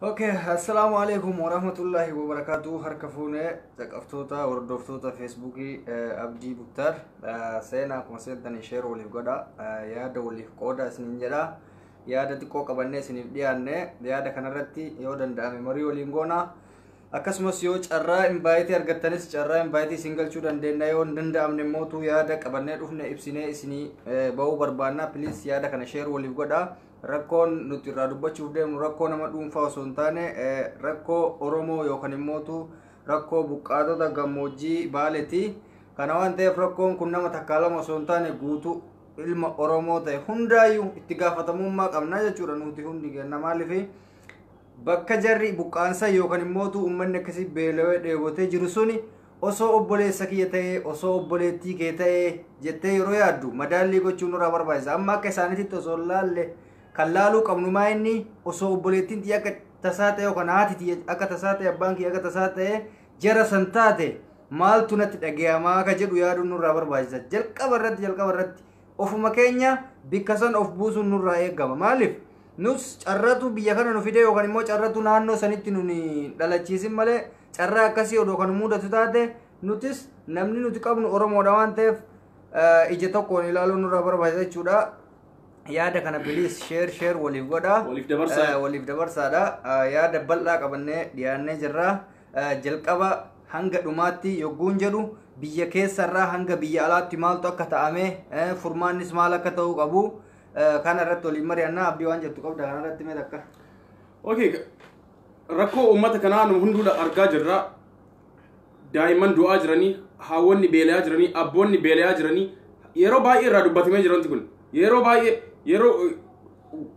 Okay, assalaamu alaikum warahmatullahi wabarakatuh. Harka fuunee caqaftoota hordoftoota Feesbuukii Abdii Buktaar seenaa akkuma seentanii share waliif godha, yaada waliif qooda isiniin jedha. Yaada xiqqoo qabannee isiniif dhiyaanne, yaada kanarratti yoo danda'ame marii waliin goona. Akkasumas yoo carraa invite argattanis carraa invite isin galchuu dandeenya. Yoo hin danda'amne mootuu yaada qabannee dhufne ibsinee isinii ba'uu barbaanna. Please, yaada kana share waliif godha. Rakkoon nuti irraa dubbachuuf deemnu rakkoo nama dhuunfaa osoo hin taane rakkoo Oromoo yookaan immootu rakkoo buqqaatota gammoojjii Baaleeti. Kana waan ta'eef rakkoon kun nama takkaa lama osoo hin taane guutuu ilma Oromoo ta'e hundaayyuu itti gaafatamummaa qabna jechuudha nuti hundi kenna. Maaliif bakka jarri buqqaansa yookaan immootu uummanni akkasii beelawee dheebotee jiru suni osoo obboleessa kiyya ta'ee, osoo obboleettii kee ta'ee jettee yeroo yaaddu madaallii gochuun nurraa barbaachisa. Amma akka isaaniitti osoo hin laalle kan laaluu qabnu maa inni osoo obboleettiin xiyya akka tasaa ta'e yookaan haati xiyya akka tasaa ta'e, abbaan kiyya akka tasaa ta'e jara san taate maaltu natti dhagayamaa akka jedhu yaaduun nurraa barbaachisa. Jalqaba irratti ofuma keenya bikka san of buusuun nurraa eegama. Maaliif nus carratu biyya kana nu fide yookaan immoo carratu naannoo sanitti nuni dhalachiisin malee carraa akkasii odoo kan mudatu taate nutis namni nuti qabnu Oromoodha waan ta'eef ija tokkoon ilaaluun nurraa barbaachisa jechuudha. Yaada kana please share share waliif godha. Waliif dabarsaa. Waliif dabarsaadha. Yaada bal'aa qabannee dhiyaannee jirra. Jalqaba hanga dhumaatti yogguun jedhu biyya keessarraa hanga biyya alaatti maaltu akka ta'ame, furmaannis maal akka ta'uu qabu kana irratti waliin mari'annaa. Abdii, waan jettu qabda kana irratti mee takka. Okay, rakkoo uummata kanaa nu hunduu argaa jirra. Daa'imman du'aa jiranii, haawwanni beela'aa jiranii, abboonni beela'aa jiranii, yeroo baay'ee irraa dubbatamee jira wanti kun. Yeroo baay'ee yeroo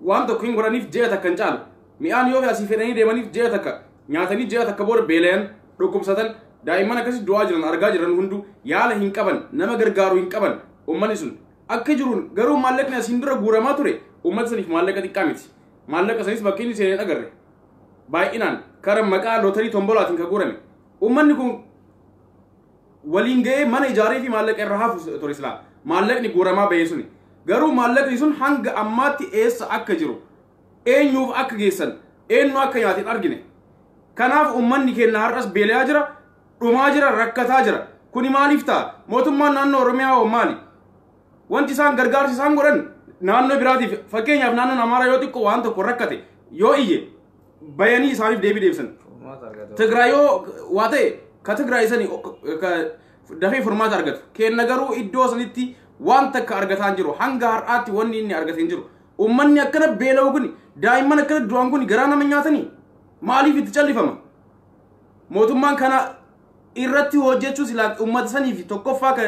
waan tokko hin godhaniif ji'a takka hin caalu. Mi'aan yoo asii fedhanii deemaniif ji'a takka nyaatanii ji'a takka booda beela'an, dhukkubsatan, daa'imman akkasii du'aa jiran argaa jiran hunduu yaala hin qaban, nama gargaaru hin qaban uummanni sun. Akka jiruun garuu maallaqni asiin dura guuramaa ture uummata saniif maallaqa xiqqaa miti. Maallaqa sanis bakki inni seenee agarre. Baay'inaan kara maqaa lootarii tombolaatiin kan guurame. Uummanni kun waliin ga'ee mana ijaaree fi maallaqa irra hafu ture silaa. Maallaqni guuramaa bahee suni. Garuu maallaqni sun hanga ammaatti eessa akka jiru, eenyuuf akka geessan, eenyu akka nyaate hin argine. Kanaaf uummanni keenya har'as beela'aa jira, dhumaa jira, rakkataa jira. Kuni maaliif ta'a? Mootummaan naannoo Oromiyaa hoo maali? Wanti isaan gargaarsi isaan godhan naannoo biraatiif, fakkeenyaaf naannoon Amaaraa yoo xiqqoo waan tokko rakkate yoo iyye bayanii isaaniif deebii deebisan. Furmaata argatu. Tigraay yoo waa ta'e ka Tigraay sani ka dafee furmaata argatu. Kenna garuu iddoo sanitti waan takka argataa hin jiru. Hanga har'aatti wanni inni argate hin jiru. Uummanni akkana beela'u kun, daa'imman akkana du'an kun garaa nama nyaatanii maaliif itti callifama? Mootummaan kana irratti hojjechuu silaa uummata saniif tokkoffaa ka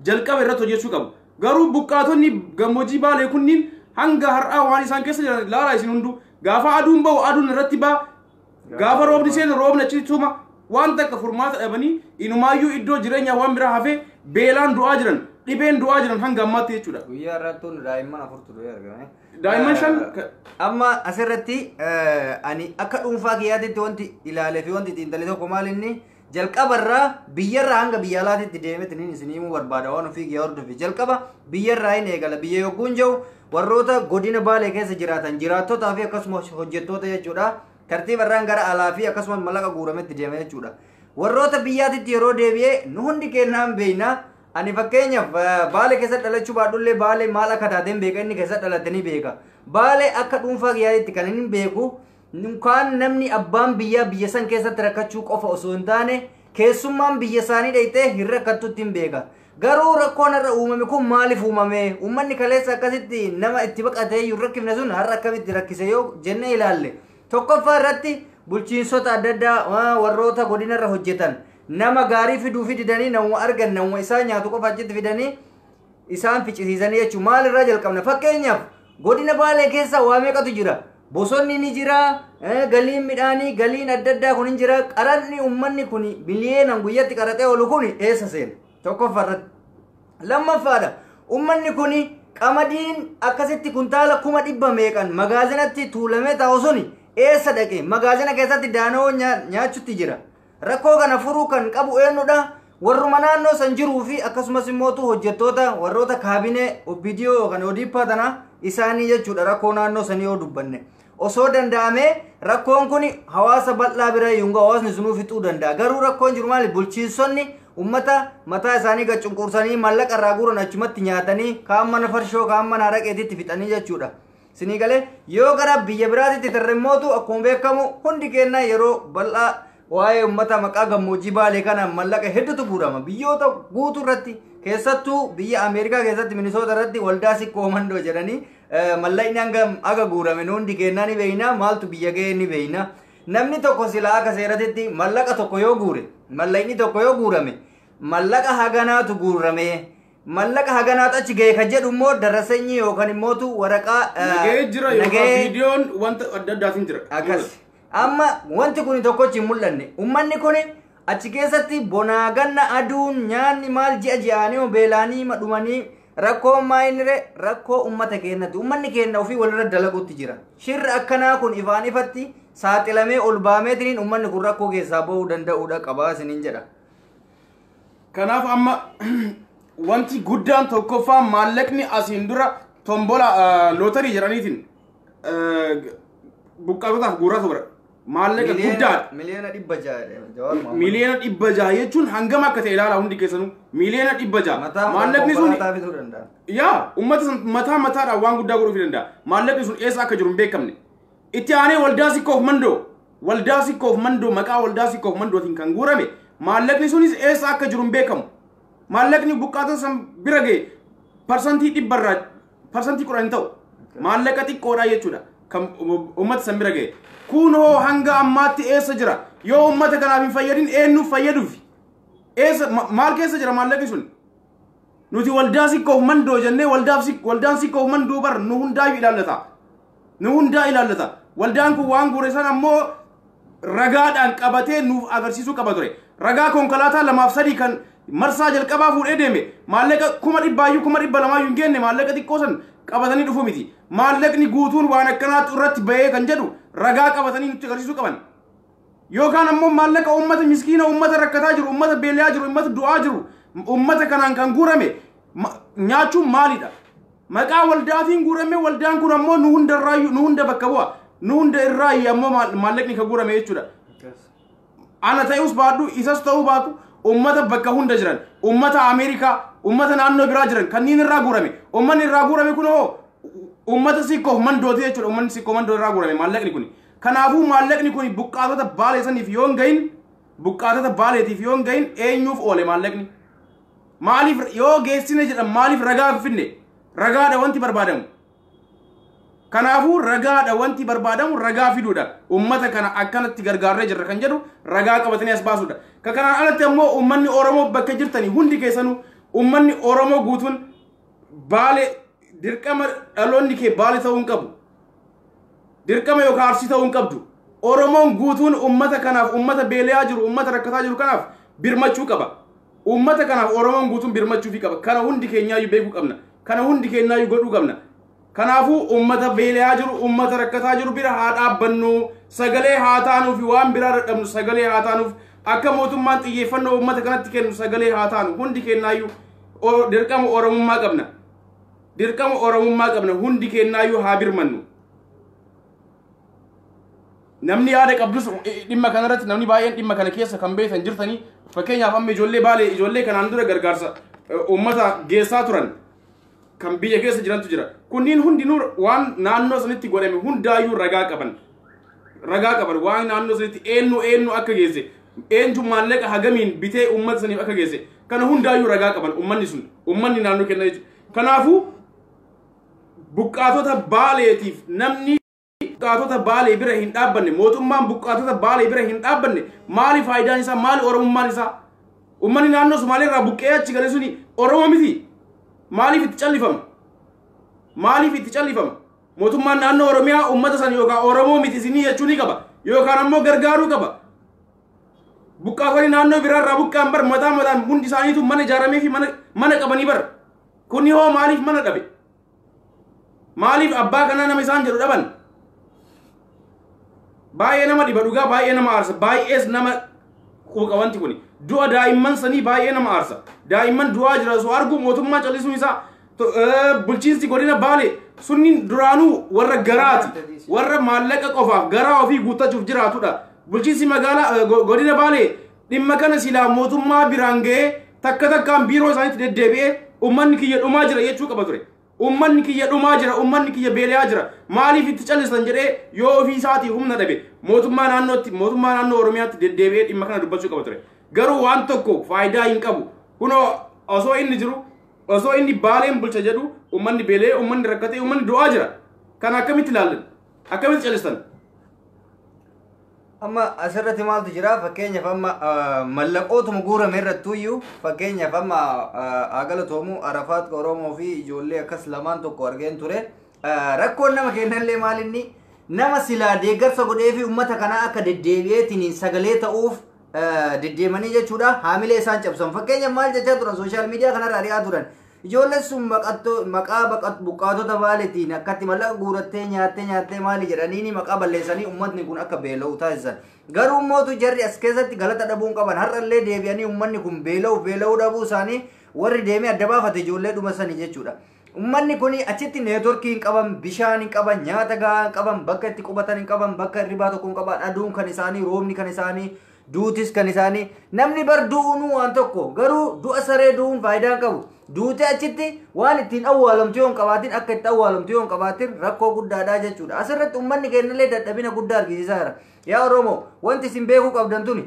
jalqaba irratti hojjechuu qabu. Garuu buqqaatonni gammoojjii Baalee kunniin hanga har'aa waan isaan keessa jiran ilaalaa isin hunduu. Gaafa aduun ba'u aduun irratti ba'a. Gaafa roobni seenu roobni achitti tuma. Waan takka furmaata dhabanii inumaayyuu iddoo jireenyaa waan biraa hafee beelaan du'aa jiran, dhibeen du'aa jiran hanga ammaatti jechuudha. Guyyaa irratti daa'imman afurtu du'ee argame. Daa'imman shan Amma asirratti ani akka dhuunfaa kiyyaatitti wanti ilaalee fi wanti xiinxalee tokko maal inni jalqabarraa biyyarraa hanga biyya alaatitti deemetti niin isin himuu barbaada waan ofii kiyyaa hordofe. Jalqaba biyyarraa hin eegala. Biyya yogguun jiru warroota godina Baalee keessa jiraatan, jiraattotaa fi akkasumas hojjettoota jechuudha. Tartiibarraan gara alaa fi akkasumas mallaqa guurametti deema jechuudha. Warroota biyyaatitti yeroo deebi'ee nu hundi kennaan beekna. Ani fakkeenyaaf Baalee keessatti dhalachuu baadhullee Baalee maal akka taateen beeka, inni keessatti dhalate ni beeka. Baalee akka dhuunfaa kiyyaatitti kan inni beeku kaan namni abbaan biyyaa biyya san keessatti rakkachuu qofa osoo hin taane keessummaan biyya isaanii dhayitee hin rakkattutti hin beeka. Garuu rakkoon irra uumame kun maaliif uumame? Uummanni kaleessa akkasitti nama itti baqatee hin rakkifne sun har'a akkamitti rakkise yoo jennee ilaalle. Tokkoffaa irratti bulchiinsota adda addaa warroota godina irra hojjetan nama gaarii fiduu fi didanii namuma argan, namuma isaa nyaatu qofa achitti fidanii isaan ficcisiisanii jechuun. Maal irraa jalqabna? Fakkeenyaaf godina Baalee keessa waa meeqatu jira? Bosonni ni jira, galiin midhaanii, galiin adda addaa kun hin jira. Qaranni uummanni kun biliyeenan guyyatti qaraxee oolu kun eessa seena? Tokkoffaa irratti. Lammaffaadha, uummanni kun qamadiin akkasitti kuntaala 100,000 meeqan magaazinatti tuulamee taa'u suni eessa dhaqe? Magaazina keessatti daanoo nyaachutti jira. Rakkoo kana furuu kan qabu eenyudha? Warruma naannoo san jiruu fi akkasumas immoo hojjettoota warroota kaabinee OPDO yookaan ODP tana isaanii jechuudha rakkoo naannoo sanii yoo dubbanne. Osoo danda'amee rakkoon kun hawaasa bal'aa bira yunga hawaasni sunuu fixuu danda'a. Garuu rakkoon jiru maali? Bulchiinsonni ummata mataa isaanii gad cunqursanii maallaqa irraa guuran achumatti nyaatanii kaan mana farshoo kaan mana haraqeetitti fixanii jechuudha. Sinii galee yoo gara biyya biraatitti tarreemmootu akkuma beekamu hundi keenya yeroo bal'aa waa'ee ummata maqaa gammoojjii Baalee kana mallaqa hedduutu guurama. Biyyoota guutuu irratti keessattuu biyya Ameerikaa keessatti Minisoota irratti waldaa Sikkoo Mandoo jedhanii mallaqni hanga aga guurame nu hundi keenyaa ni beeyna, maaltu biyya ga'ee ni beeyna. Namni tokko silaa akka seeratitti mallaqa tokko yoo guure, mallaqni tokko yoo guurame, mallaqa haganaatu guurame, mallaqa haganaatu achi ga'e kan jedhu immoo daraseenyi yookaan immootu waraqaa Nagahee jira yookaan viidiyoon wanta adda addaatiin jira. Akkas. Amma wanti kun tokkochi hin mul'anne. Uummanni kun achi keessatti bonaa ganna aduun nyaanni maal ji'a ji'aanii beelaanii dhumanii rakkoo maayinire rakkoo uummata keenyatti. Uummanni keenya ofii walirra dalaguutti jira. Shirri akkanaa kun ifaan ifatti saaxilamee ol baameetiniin uummanni kun rakkoo keessaa bahuu danda'uudha qabaa isiniin jedha. Kanaaf amma wanti guddaan tokkoffaa maallaqni asiin dura tombola lootarii jedhaniitiin buqqaatotaaf guuraa ture. Maallaqa guddaadha. 600,000,000 Jawaar Mohaammed. 600,000,000 jechuun hangam akka ta'e ilaala hundi keessanuu. 600,000,000. Mataa Maallaqni sun konkolaataa bituu danda'a. Yaa uummata san mataa mataadhaan waan guddaa godhuufii danda'a. Maallaqni sun eessa akka jiru hin beekamne. Itti aanee waldaa Sikkoof Mandoo, waldaa Sikkoof Mandoo maqaa waldaa Sikkoof Mandootiin kan guurame maallaqni sunis eessa akka jiru hin beekamu. Maallaqni buqqaatota san bira ga'e 100% irraa 10% hin ta'u. Maallaqa xiqqoodha jechuudha kan uummata san bira ga'e. Kun hoo hanga ammaatti eessa jira? Yoo uummata kanaaf hin fayyadin eenyuuf fayyaduufi? Eessa maal keessa jira maallaqni sun? Nuti waldaa Sikkoof Mandoo jennee waldaan Sikkoof Mandoo bar nu hundaayyuu ilaallata. Nu hundaa ilaallata. Waldaan kun waan guure san ammoo ragaadhaan qabatee nuuf agarsiisuu qaba ture. Ragaa konkolaataa 2 fi 3 kan marsaa jalqabaa fuudhee deeme maallaqa 100,000 200,000 hin geenne maallaqa xiqqoo san qabatanii dhufu miti. Maallaqni guutuun waan akkanaatu irratti bahee kan jedhu ragaa qabatanii nutti agarsiisuu qaban. Yookaan ammoo maallaqa uummata miskiina, uummata rakkataa jiru, uummata beelaa jiru, uummata du'aa jiru, uummata kanaan kan guurame nyaachuun maalidha? Maqaa waldaatiin guurame waldaan kun ammoo nu hunda irraayyuu, nu hunda bakka bu'a. Nu hunda irraayyuu ammoo maallaqni kan guurame jechuudha. Ana ta'us baadhu, isas ta'uu baatu, uummata bakka hunda jiran, uummata Ameerikaa, uummata naannoo biraa jiran kanneen irraa guurame. Uummanni irraa guurame kun hoo uummata Sikkoof Mandooti jechuudha. Uummanni Sikkoof Mandoo irraa guurame maallaqni kun. Kanaafuu maallaqni kun buqqaatota Baalee saniif yoo hin gahin, buqqaatota Baaleetiif yoo hin gahin eenyuuf oole maallaqni? Maaliif yoo geessine jedhan maaliif ragaa finne? Ragaadha wanti barbaadamu. Kanaafuu ragaadha wanti barbaadamu ragaa fiduudha. Uummata kana akkanatti gargaarree jirra kan jedhu ragaa qabatanii as baasuudha. Ka kanaan alatti ammoo uummanni Oromoo bakka jirtanii hundi keessanuu uummanni Oromoo guutuun Baalee dirqama dhaloonni kee Baalee ta'uu hin qabu. Dirqama yookaan Arsii ta'uu hin qabdu. Oromoon guutuun uummata kanaaf, uummata beelaa jiru, uummata rakkataa jiru kanaaf birmachuu qaba. Uummata kanaaf Oromoon guutuun birmachuufii qaba. Kana hundi keenyaayyuu beekuu qabna. Kana hundi keenyaayyuu godhuu qabna. Kanaafuu uummata beelaa jiru, uummata rakkataa jiru bira haa dhaabbannu, sagalee haa taanuuf, waan biraa dadhabnu sagalee haa taanuuf, akka mootummaan xiyyeeffannoo uummata kanatti kennu sagalee haa taanu. Hundi keenyaayyuu dirqama Oromummaa qabna. Dirqama Oromummaa qabna. Hundi keenyaayyuu haa birmannu. Namni yaada qabdus dhimma kanarratti namni baay'een dhimma kana keessa kan beektan jirtanii fakkeenyaaf amma ijoollee Baalee ijoollee kanaan dura gargaarsa uummata geessaa turan kan biyya keessa jirantu jira. Kunniin hundinuu waan naannoo sanitti godhame hundaayyuu ragaa qaban. Ragaa qaban waan naannoo sanitti eenyu eenyu akka geesse, eenyu maallaqa hagamiin bitee uummata saniif akka geesse kana hundaayyuu ragaa qaban uummanni sun, uummanni naannoo kenna jechuudha. Kanaafuu buqqaatota Baaleetiif namni buqqaatota Baalee bira hin dhaabbanne, mootummaan buqqaatota Baalee bira hin dhaabbanne, maali faayidaan isaa, maali Oromummaan isaa? Uummanni naannoo Sumaalee irraa buqqee achi gale suni Oromoo miti. Maaliif itti callifama? Maaliif itti callifama? Mootummaan naannoo Oromiyaa uummata san yookaan Oromoo miti isinii jechuu ni qaba. Yookaan ammoo gargaaruu qaba. Buqqaatonni naannoo biraa irraa buqqaan bar mataa mataan hundi isaaniitu mana ijaaramee fi mana qabanii bar. Kunni hoo maaliif mana dhabe? Maaliif abbaa kanaa nama isaan jedhu dhaban? Baay'ee nama dhiba dhugaa, baay'ee nama aarsa, baay'ees nama quuqa wanti kuni. Du'a daa'imman sanii baay'ee nama aarsa. Daa'imman du'aa jira osoo argu mootummaan callisuun isaa, bulchiinsi godina Baalee Sunniin duraanuu warra garaati. Warra maallaqa qofaaf garaa ofii guuttachuuf jiraatudha. Bulchiinsi magaalaa godina Baalee dhimma kana silaa mootummaa biraan ga'ee takka takkaan biiroo isaaniitti deddeebi'ee uummanni kiyya dhumaa jira jechuu qaba ture. Uummanni kiyya dhumaa jira, uummanni kiyya beela'aa jira. Maaliif itti callisan jedhee yoo ofii isaatii humna dhabe mootummaa naannootti, mootummaa naannoo Oromiyaatti deddeebi'ee dhimma kana dubbachuu qaba ture. Garuu waan tokko faayidaa hin qabu. Kunoo osoo inni jiru, osoo inni Baaleen bulcha jedhu uummanni beela'ee, uummanni rakkatee, uummanni du'aa jira. Kana akkamitti ilaallan? Akkamitti callistan? Amma asirratti maaltu jira? Fakkeenyaaf amma mallaqootuma guurame irrattuyyuu fakkeenyaaf amma Agalatoomu Arafaat Oromoo fi ijoollee akkas lamaan tokko argeen ture. Rakkoon nama kennallee maalinni nama silaa deeggarsa godhee fi uummata kanaa akka deddeebi'eetiin sagalee ta'uuf deddeemanii jechuudha. Haamilee isaan cabsan. Fakkeenyaaf maal jechaa turan sooshaal miidiyaa kanarra ari'aa turan. Ijoolleen sun maqaa buqqaatota Baaleetiin akkatti mallaqa guurattee nyaattee nyaattee maali jedhanii maqaa balleessanii uummatni kun akka beela'u taasisan. Garuu mootu jarri as keessatti galata dhabuun qaban har'allee deebi'anii uummanni kun beela'uu dhabuu isaanii warri deemee adda baafate ijoollee dhuma sanii jechuudha. Uummanni kun achitti neetworkii hin qaban, bishaan hin qaban, nyaata gahaa hin qaban, bakka itti qubatan hin qaban, bakka hirribaa tokko hin qaban, aduun kan isaanii, roobni kan isaanii, duutis kan isaanii. Namni bar du'uun waan tokko garuu du'a saree du'uun faayidaa hin qabu. Duutee achitti waan ittiin awwaalamtu yoo hin qabaatin akka itti awwaalamtu yoo hin qabaatin rakkoo guddaadha jechuudha. Asirratti uummanni keenyallee dadhabina guddaa argisiisaa jira. Yaa Oromoo wanti isin beekuu qabdan tuni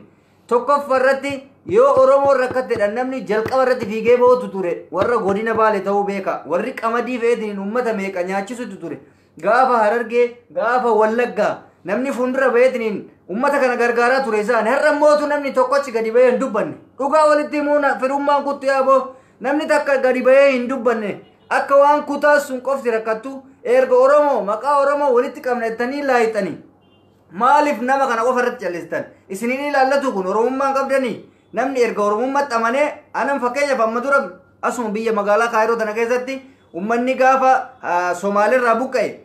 tokkoffaa irratti yoo Oromoon rakkatteedha namni jalqaba irratti fiigee bootu ture warra godina Baale ta'uu beeka. Warri qamadii fe'eetiin uummata meeqa nyaachisutu ture. Gaafa Harargee gaafa Wallaggaa namni fuuldura ba'eetiin uummata kana gargaaraa ture isaan. Har'a mootu namni tokkochi gadi ba'ee hin dubbanne. Dhugaa walitti himuun firummaan kuttu yaaboo namni takka gadi ba'ee hin dubbanne akka waan kutaa sun qofti rakkattu erga Oromoo maqaa Oromoo walitti qabna jettanii laayixanii maaliif nama kana qofa irratti callistan? Isiniin ilaallatu kun Oromummaan qabdanii namni erga Oromummaatti amanee anan fakkeenyaaf amma dura asuma biyya magaalaa Kaayiroo tana keessatti uummanni gaafa Somaalirraa buqqa'e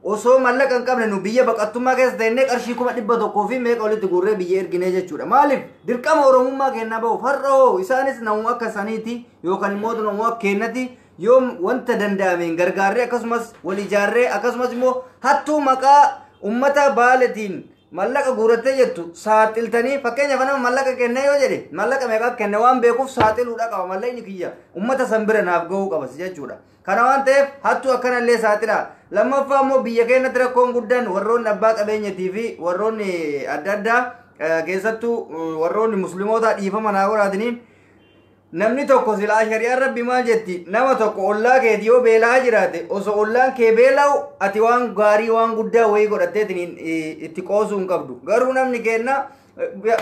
osoo mallaqa hin qabne nu biyya baqattummaa keessa ta'ennee qarshii 100,000 fi meeqa walitti guurree biyya erginee jechuudha. Maaliif dirqama Oromummaa kennaa bahuuf har'a hoo isaanis namuma akka saniiti yookaan immoo namuma akka kennati yoo wanta danda'ameen gargaarree akkasumas wal ijaarree akkasumas immoo hattuu maqaa uummata Baaleetiin mallaqa guurattee jettu saaxiltanii fakkeenyaaf nama mallaqa kenne yoo jedhe mallaqa meeqa kenne waan beekuuf saaxiluudha qaba mallaqni kiyya uummata san bira naaf gahuu qabas jechuudha. Kana waan ta'eef hattuu akkanallee saaxilaa. Lammaffaa immoo biyya keenyatti rakkoon guddaan warroonni abbaa qabeenyatii fi warroonni adda addaa keessattuu warroonni musliimoota dhiifama naa godhaatiniin namni tokko silaa shari'aan rabbi maal jetti nama tokko ollaa keeti yoo beelaa jiraate osoo ollaan kee beela'u ati waan gaarii waan guddaa wayii godhatteetiin itti qoosuu hin qabdu. Garuu namni kenna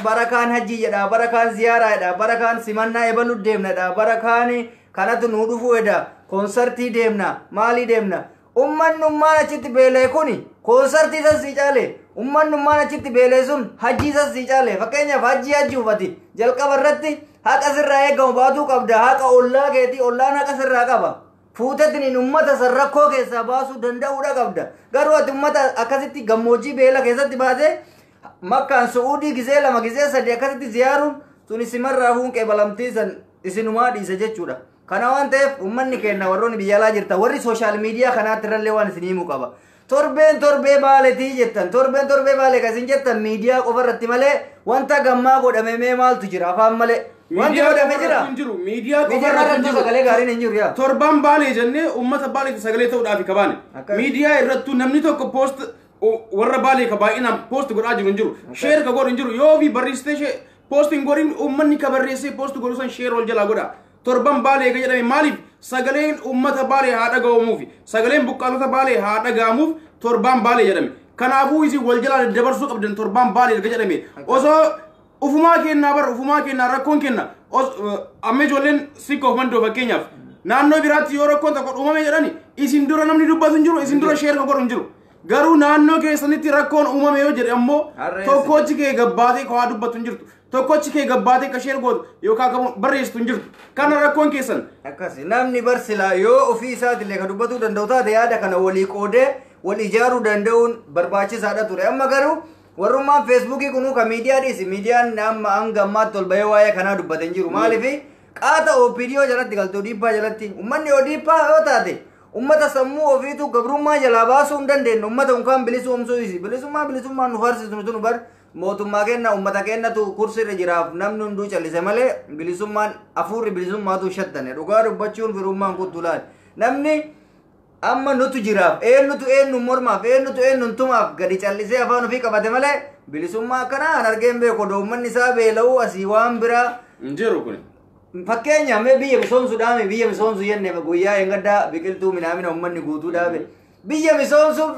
barakaan hajjii jedha, barakaan ziyaaraa jedha, barakaan simannaa ebaluu deemna jedha, barakaan kanatu nuu dhufuu jedha, koonsartii deemna, maalii deemna. Ummannummaan achitti beela'e kuni koonsartii san sii caale. Ummannummaan achitti beela'e sun hajjii san sii caale. Fakkeenyaaf hajjii hajji uffati jalqaba irratti haqa sirraa eegamu baatuu qabda. Haqa ollaa keetii ollaan haqa sirraa qaba. Fuutettiin uummata san rakkoo keessaa baasuu danda'uudha qabda. Garuu ati uummata akkasitti gammoojjii beela keessatti baasee makkaan Su'uudii gizee 2 gizee 3 akkasitti ziyaaruun sun isimarraa fuunqee balamtii san isinumaa dhiise jechuudha. Kana waan ta'eef uummanni keenya warroonni biyya alaa jirtan warri sooshaal miidiyaa kanaatti irrallee waan isin himuu qaba. Torbeen torbee Baaleetii jettan torbeen torbee Baalee kan isin jettan miidiyaa qofa irratti malee wanta gammaa godhame mee maaltu jira afaan malee. Wanti godhame jira. Miidiyaa qofa irratti hin jiru. Sagalee gaariin hin jiru yaa. Torbaan Baalee jennee uummata Baaleetti sagalee ta'uudhaaf kabaane. Miidiyaa irrattuu namni tokko poost warra Baalee ka baay'inaan poost godhaa jiru hin jiru. Sheer ka godhu hin jiru. Yoo ofii barreessitee poost hin godhin uummanni ka barreessee poost godhu san sheer ol jalaa godha. Torban Baalee ka jedhame maaliif sagaleen uummata Baalee haa dhaga'amuuf sagaleen buqqaatota Baalee haa dhaga'amuuf torbaan Baalee jedhame. Kanaafuu isin wal jalaa daddabarsuu qabdan torbaan Baalee ka jedhame. Osoo ufumaa kennaa bara ufumaa kennaa rakkoon kenna amma ijoolleen sikkoof mandoo fakkeenyaaf naannoo biraatti yoo rakkoon tokko uumame jedhani isin dura namni dubbatu hin jiru isin dura sheer ka godhu hin jiru. Garuu naannoo keessanitti rakkoon uumame yoo jedhe ammoo tokkochi kee gabbaatee ka waa dubbatu hin jirtu. Tokkochi kee gabbaatee ka sheer gootu yookaan ka barreessitu hin jirtu. Kana rakkoon keessan. Akkasi namni barsilaa yoo ofii isaatillee ka dubbatuu danda'u taate yaada kana walii qoodee wal ijaaruu danda'uun barbaachisaadha ture. Amma garuu warrummaan feesbuukii kunuu ka miidiyaa dhiisi. Miidiyaan amma hanga ammaatti ol bahee waa'ee kanaa dubbate hin jiru. Maaliif qaata OPDO jalatti galtee Odiippaa jalatti uummanni Odiippaa yoo taate Ummata sammuu ofiitu gabrummaa jalaa baasuu hin dandeenye. Ummata unkaan bilisumsuu isi. Bilisummaa bilisummaan nu farsiisnu tunu bar mootummaa kenna ummata kennatu kursiirra jiraaf namni hunduu callise malee bilisummaan hafuurri bilisummaatu shattane. Dhugaa dubbachuun firummaan kuttu laal. Namni amma nutu jiraaf eenyutu eenyu mormaaf eenyutu eenyu tumaaf gadi callisee afaan ofii qabate malee bilisummaa akkanaa an argeen beeku odoo uummanni isaa beela'uu asii waan biraa. Hin jiru kuni. Fakkeenya mee biyya misoomsuu dhaame biyya misoomsuu jenne guyyaa eeggaddaa biqiltuu minaamina uummanni guutuu dhaabe. Biyya misoomsuuf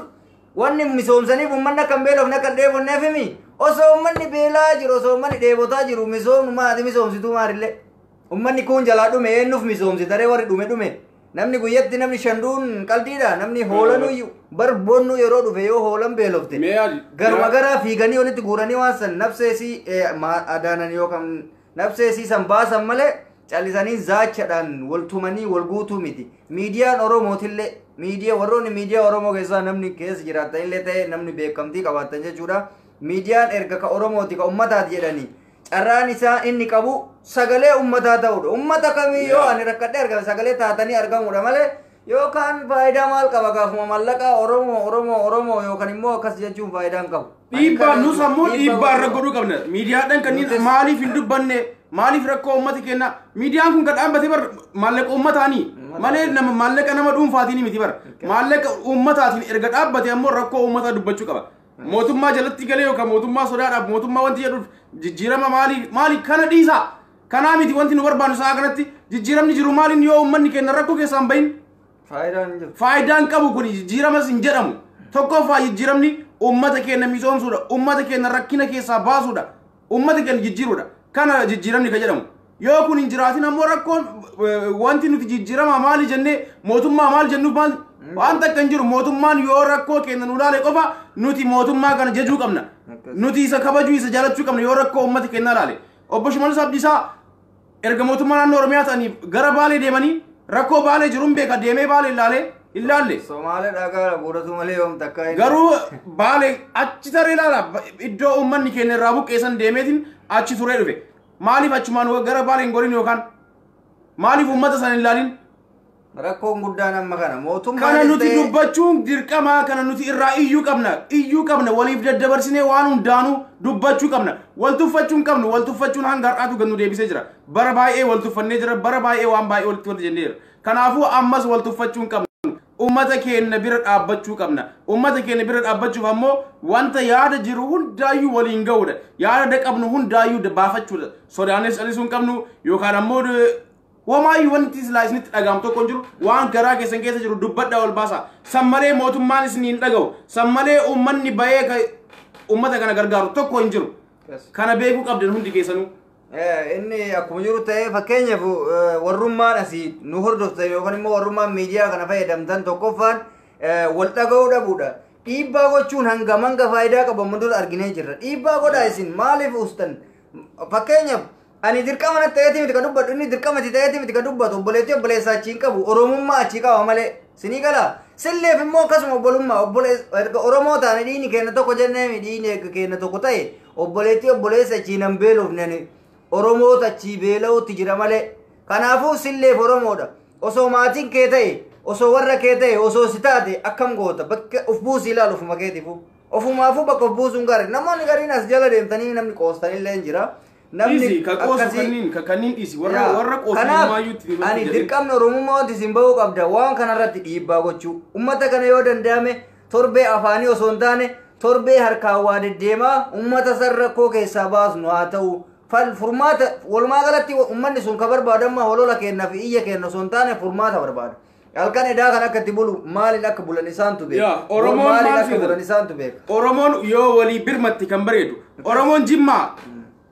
wanni misoomsaniif uummanni akka hin beelofne akka hin dheebonneef himi. Osoo uummanni beelaa jiru osoo uummanni dheebotaa jiru misoomnu maati misoomsituu maalillee. Uummanni kun jalaa dhume eenyuuf misoomsi taree warri dhume dhume. Namni guyyatti namni shanduun qaldiidha namni hoolanuu bar bonnu yeroo dhufe yoo hoolan beelofte. Mee yaadi. Garuma garaa fiiganii walitti guuranii waan san nafseesii adaanan yookaan nafseesii san baasan malee callisanii zaachaadhaan wal tumanii wal guutuu miti. Miidiyaan Oromootillee miidiyaa warroonni miidiyaa Oromoo keessaa namni keessa jiraatan illee ta'e namni beekamtii qabaatan jechuudha. Miidiyaan erga ka Oromooti ka ummataati jedhanii carraan isaa inni qabu sagalee ummataa ta'uudha. Ummata kamiyyoo ani rakkadhee argame sagalee taatanii argamuudha malee yookaan faayidaa maal qaba gaafuma mallaqaa Oromoo Oromoo Oromoo yookaan immoo akkas jechuun faayidaa hin qabu. Dhiibbaa nus ammoo dhiibbaa irra godhuu qabna. Miidiyaadhaan kanneen maaliif hin dubbanne maaliif rakkoo uummata keenna miidiyaan kun kan dhaabbate bar maallaqa uummataanii malee nama maallaqa nama dhuunfaatiin miti bar maallaqa uummataatiin erga dhaabbate ammoo rakkoo uummataa dubbachuu qaba. Mootummaa jalatti galee yookaan mootummaa sodaadhaaf mootummaa wanti jedhuuf jijjiirama maali maali kana dhiisaa. Kanaa miti wanti nu barbaannu sa'a kanatti jijjiiramni jiru maaliin yoo uummanni keenya rakkoo keessaa hin bahin. Faayidaan hin jiru. Faayidaan qabu kun jijjiiramas hin jedhamu. Tokkoffaa jijjiiramni uummata keenya misoomsuudha. Uummata keenya rakkina keessaa baasuudha. Uummata keenya jijjiiruudha. Kana jijjiiramni kan jedhamu. Yoo kun hin jiraatin ammoo rakkoon wanti nuti jijjiirama maali jennee mootummaa maal jennuuf maal waan takka hin jiru mootummaan yoo rakkoo keenya nu ilaale qofa nuti mootummaa kana jajuu qabna. Nuti isa kabajuu isa jaalachuu qabna yoo rakkoo uummata keenya ilaale. Obbo Shimallis Abdiisaa erga mootummaa naannoo Oromiyaa ta'anii gara Baalee deemanii rakkoo Baalee jiruun beeka deemee Baalee ilaalee ilaalle. Somaalee dhagaa guuratu malee yoom takka inni. Garuu Baalee achi taree ilaala iddoo uummanni keenya irraa buqqeessan deemeetiin achi turee dhufe. Maaliif achumaan gara Baalee hin gorin yookaan maaliif uummata sana hin ilaalin? Rakkoon guddaan amma kana mootummaan Kana nuti dubbachuun dirqama kana nuti irraa iyyuu qabna iyyuu qabna waliif daddabarsinee waan hundaanuu dubbachuu qabna wal tuffachuu hin qabnu wal tuffachuun hanga har'aatu gad nu deebisee jira bara baay'ee wal tuffannee jira bara baay'ee waan baay'ee walitti wal jennee jira kanaafuu ammas wal tuffachuu hin qabnu uummata keenya bira dhaabbachuu qabna uummata keenya bira dhaabbachuuf ammoo wanta yaada jiru hundaayyuu waliin ga'uudha yaada qabnu hundaayyuu baafachuudha sodaanis callisuu hin qabnu yookaan ammoo homaayyuu wanti silaa isinitti dhaga'amu tokko hin jiru waan garaa keessan keessa jiru dubbadhaa ol baasaa san malee mootummaan isin hin dhaga'u san malee uummanni bahee uummata kana gargaaru tokko hin jiru kana beekuu qabdan hundi keessanuu. Inni akkuma jiru ta'ee fakkeenyaaf warrummaan asii nu hordoftan yookaan immoo warrummaan miidiyaa kana fayyadamtan tokkoffaan wal dhaga'uu dhabuudha. Dhiibbaa gochuun hangam hanga faayidaa qabu amma dura arginee jirra. Dhiibbaa godhaa isin maaliif ustan fakkeenyaaf ani dirqama natti ta'eeti miti kan dubbadhu inni dirqama itti ta'eeti miti kan dubbatu obboleettii obboleessaa achii hin qabu oromummaa achii qaba malee sinii galaa silleef immoo akkasuma obbolummaa erga oromoo taane dhiini keenya tokko jennee dhiini erga keenya tokko ta'e obboleettii obboleessa achii nan beelofne oromoota achii beela'utti jira malee kanaafuu silleef oromoodha osoo maatiin kee ta'e osoo warra kee ta'e osoo si taate akkam goota bakka of buusii ilaalu ofuma keetiifu ofumaafuu bakka of buusuun gaarii namoonni gariin as jala deemtanii namni qoostanillee hin jira. Dhiisi ka qoosu kanneen ka kanneen dhiisi warra warra qoosu maayyuutti ani dirqamni oromummaa wanti isin bahuu qabda waan kanarratti dhiibbaa gochuu ummata kana yoo danda'ame torbee afaanii osoo hin taane torbee harkaan waa deddeemaa ummata san rakkoo keessaa baasnu haa ta'u furmaata walumaa galatti ummanni sun ka barbaadamma holola keenna fi iyya keenna osoo hin taane furmaata barbaada. Halkan edaa kan akka itti bulu maaliin akka bulan isaantu beeka. Oromoon maaliin akka bulan isaantu beeka. Oromoon yoo walii birmatti kan bareedu Oromoon Jimmaa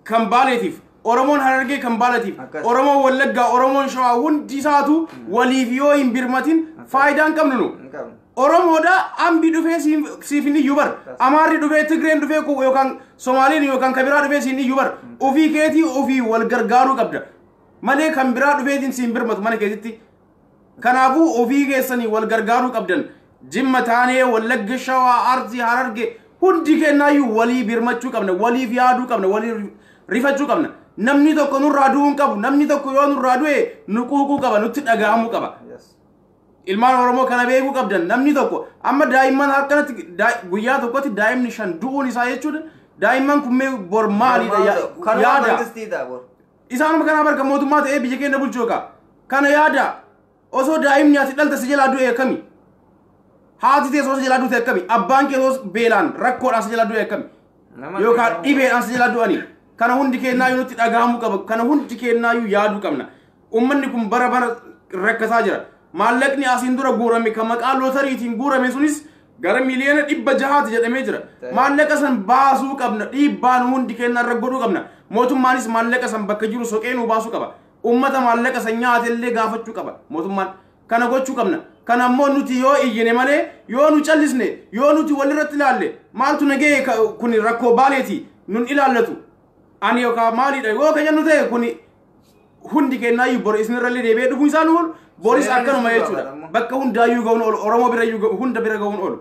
kan Baaleetiif Oromoon Harargee kan Baaleetiif Oromoon Wallaggaa Oromoon Shawaa hundi isaatu waliif yoo hin birmatin faayidaan qabnu nu. Oromoodha ambi dhufee siif hin iyyuu bar Amaarri dhufee Tigreen dhufee yookaan Somaaliin yookaan kan biraa dhufee siin iyyuu bar ofii keetii ofii wal gargaaruu qabda malee kan biraa dhufeetiin siin birmatu mana keetitti. Kanaafuu ofii keessanii wal gargaaruu qabdan Jimma taanee Wallagga Shawaa Arsii Harargee hundi kennaayyuu walii birmachuu qabna waliif yaaduu qabna waliif rifachuu qabna namni tokko nurraa du'uu hin qabu namni tokko yoo nurraa du'e nu quuquu qaba nutti dhaga'amuu qaba. Ilmaan Oromoo kana beekuu qabdan. Namni tokko amma daa'imman harkanatti guyyaa tokkotti daa'imni 5 du'uun isaa jechuudha. Daa'imman kun mee bor maalidha yaada. Isaanuma kanaa barka mootummaa ta'ee biyya keenya bulchuu egaa. Kana yaada. Osoo daa'imni ati dhalte si jalaa du'e akkami? Haati teessoo si jalaa duute akkami? Abbaan kee osoo beelaan rakkoodhaan si jalaa du'e akkami? Yookaan dhibeedhaan si jalaa du'ani. Kana hundi kennaayyuu nutti dhagahamuu qaba. Kana hundi kennaayyuu yaaduu qabna. Uummanni kun bara bara rakkataa jira. Maallaqni asiin dura guurame kan maqaa lootariitiin guurame sunis gara 600,000,000 jedhamee jira. Maallaqa san baasuu qabna. Dhiibbaan hundi kennaa irra godhuu qabna. Mootummaanis maallaqa san bakka jiru soqee nuu baasuu qaba. Uummata maallaqa san nyaatellee gaafachuu qaba mootummaan. Kana gochuu qabna. Kana ammoo nuti yoo iyyine malee, yoo nu callisne, yoo nuti walirratti ilaalle, maaltu nagee kun rakkoo baaleeti nun ilaallatu. Ani yookaan maalidha yoo kan jennu ta'e kun hundi kennaayyuu bor isinirrallee deebi'ee dhufuun isaa nu oolu. Boris akkanuma jechuudha. Bakka hundaayyuu ga'uun oolu. Oromoo bira hunda bira ga'uun oolu.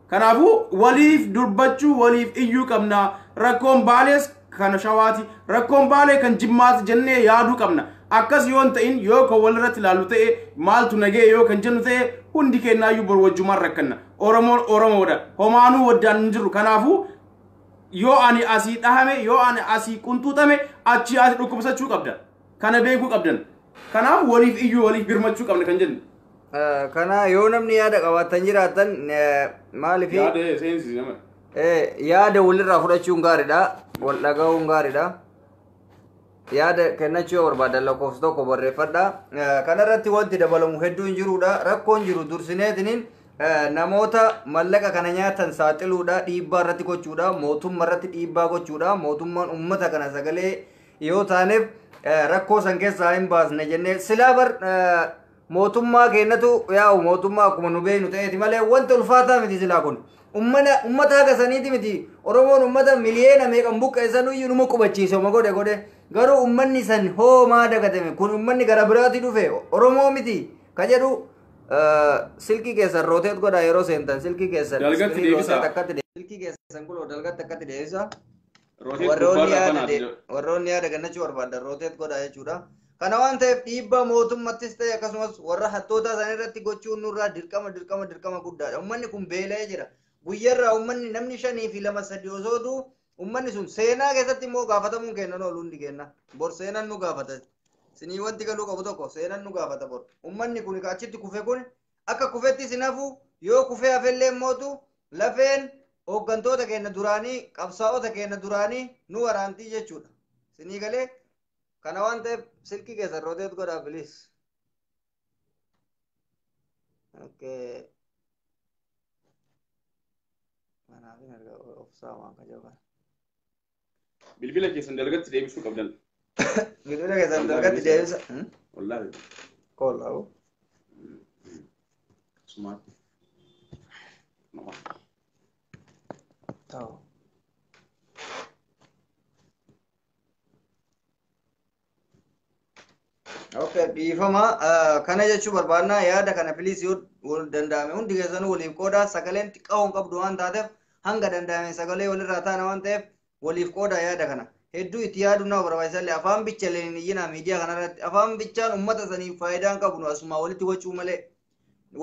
Kanaafuu waliif dubbachuu, waliif iyyuu qabna. Rakkoon baalees kan shawaati, rakkoon baalee kan jimmaati jennee yaaduu qabna. Akkas yoo hin ta'in, yoo kan walirratti ilaallu ta'e, maaltu nagee yoo kan jennu ta'e, hundi kennaayyuu bor wajjumaan rakkanna. Oromoon Oromoodha. Homaanuu waddaan hin jiru. Kanaafuu yoo ani asii dhahame, yoo ani asii qunxuuxame, achii ati dhukkubsachuu qabda. Kana beekuu qabdan. Kanaaf waliif iyyuu, waliif birmachuu qabna kan jennu. Kana yoo namni yaada qabaatan jiraatan maaliif yaada seensisi nama. Yaada walirraa fudhachuun gaariidha. Wal dhaga'uun gaariidha. Yaada kennachuu yoo barbaadan lakkoofsa tokko barreeffadha. Kanarratti wanti dabalamu hedduun jirudha. Rakkoon jiru dursineetiniin namoota mallaqa kana nyaatan saaxiluudha. Dhiibbaa irratti gochuudha. Mootummaa irratti dhiibbaa gochuudha. Mootummaan uummata kana sagalee yoo taaneef rakkoo san keessaa hin baasne jennee silaa bar mootummaa keenyatu yaa'u mootummaa akkuma nu beeknu ta'eeti malee wanti ulfaataa miti silaa kun. Uummata haga saniiti miti. Oromoon uummata miliyeena meeqan buqqeessan iyyuu numa qubachiise oma godhe godhe. Garuu uummanni san hoomaa dagatame kun uummanni gara biraatti dhufe Oromoo miti ka jedhu. Silkii keessan rotate godhaa yeroo seentan silkii keessan. Dalgatti deebisa. Silkii keessan kuloo dalgatti akkatti deebisa. Warroonni yaada kennachuu barbaadan rotate godhaa jechuudha. Kana waan ta'eef dhiibbaa mootummaattis ta'e akkasumas warra hattoota isaanii irratti gochuun nurraa dirqama dirqama dirqama guddaadha. Uummanni kun beela'ee jira. Guyyarraa uummanni namni 5 fi 2 3 osoo du'u uummanni sun seenaa keessatti immoo gaafatamuun kennan oolu hundi kenna. Bor seenaan nu gaafata. Sinii wanti galuu qabu tokko seenaan nu gaafata bor. Uummanni kun achitti kufe kun akka kufetti sinafu yoo kufee hafellee mootu lafeen hooggantoota keenya duraanii qabsaa'ota keenya duraanii nu waraantii jechuudha. Sinii galee kana waan ta'eef silkii keessan rotate godhaa please. Okay. Kanaaf hin argaa obsaa waan kajaban. Bilbila keessan dalgatti deebisuu qabdan. Bilbila keessan dalgatti deebisa. Wallaahi. Koolaa. Smart. Ta'u. Okay, dhiifama kana jechuu barbaadna. Yaada kana please yoo danda'ame hundi keessanuu waliif qoodaa. Sagaleen xiqqaa hin qabdu waan taateef hanga danda'ame sagalee walirraa taana waan ta'eef waliif qoodaa yaada kana. Hedduu itti yaaduu nama barbaachisallee afaan bicha leen iyyinaa miidiyaa kanarratti afaan bichaan uummata saniif faayidaa hin qabnu asuma walitti wacuu malee.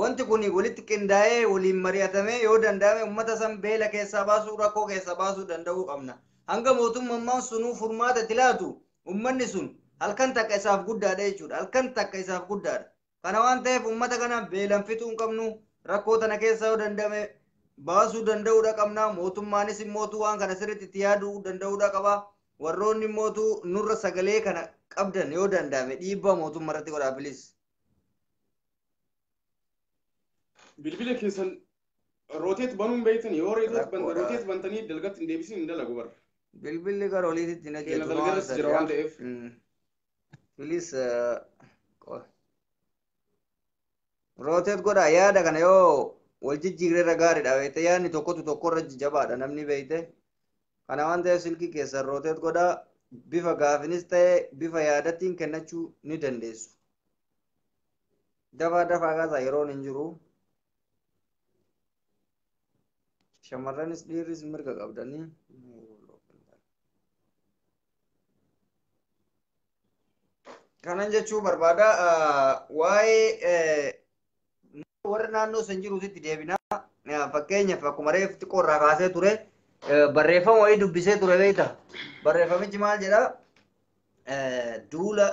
Wanti kun walitti qindaa'ee waliin mari'atamee yoo danda'ame uummata san beela keessaa baasuu rakkoo keessaa baasuu danda'uu qabna. Hanga mootummaan sunuu furmaata itti laatu uummanni sun halkan takka isaaf guddaadha jechuudha. Halkan takka isaaf guddaadha. Kana waan ta'eef uummata kana beelan fixuu hin qabnu. Rakkoo tana keessaa yoo danda'ame baasuu danda'uudha qabna. Mootummaanis immootu waan kana sirriitti itti yaaduu danda'uudha qaba. Warroonni immootu nurra sagalee kana qabdan yoo danda'ame dhiibbaa mootummaa irratti godhaa please. Bilbila keessan rotate banuun beektan yoo rotate bantanii dalgatti hin deebisin hin dalagu bara. Bilbilli gara oliitti hin hojjetu. Dalgarras jira waan ta'eef. Please rotate godhaa yaada kana yoo wal jijjiirreerra gaariidha beekte yaadni tokkotu tokkorra jabaadha namni beekte. Kana waan ta'eef silkii keessan rotate godhaa bifa gaafinis ta'e bifa yaadattiin kennachuu ni dandeessu. Dafaa dafaa kaasaa yeroon hin jiru. Shamarranis dhiirris mirga qabdanii. Kanan jechuu barbaada waa'ee Warra naannoo san jiruutitti deebinaa. Fakkeenyaaf akkuma reefu xiqqoo irraa kaasee ture, barreeffama wayii dubbisee ture beekta. Barreeffamichi maal jedhaa? Duula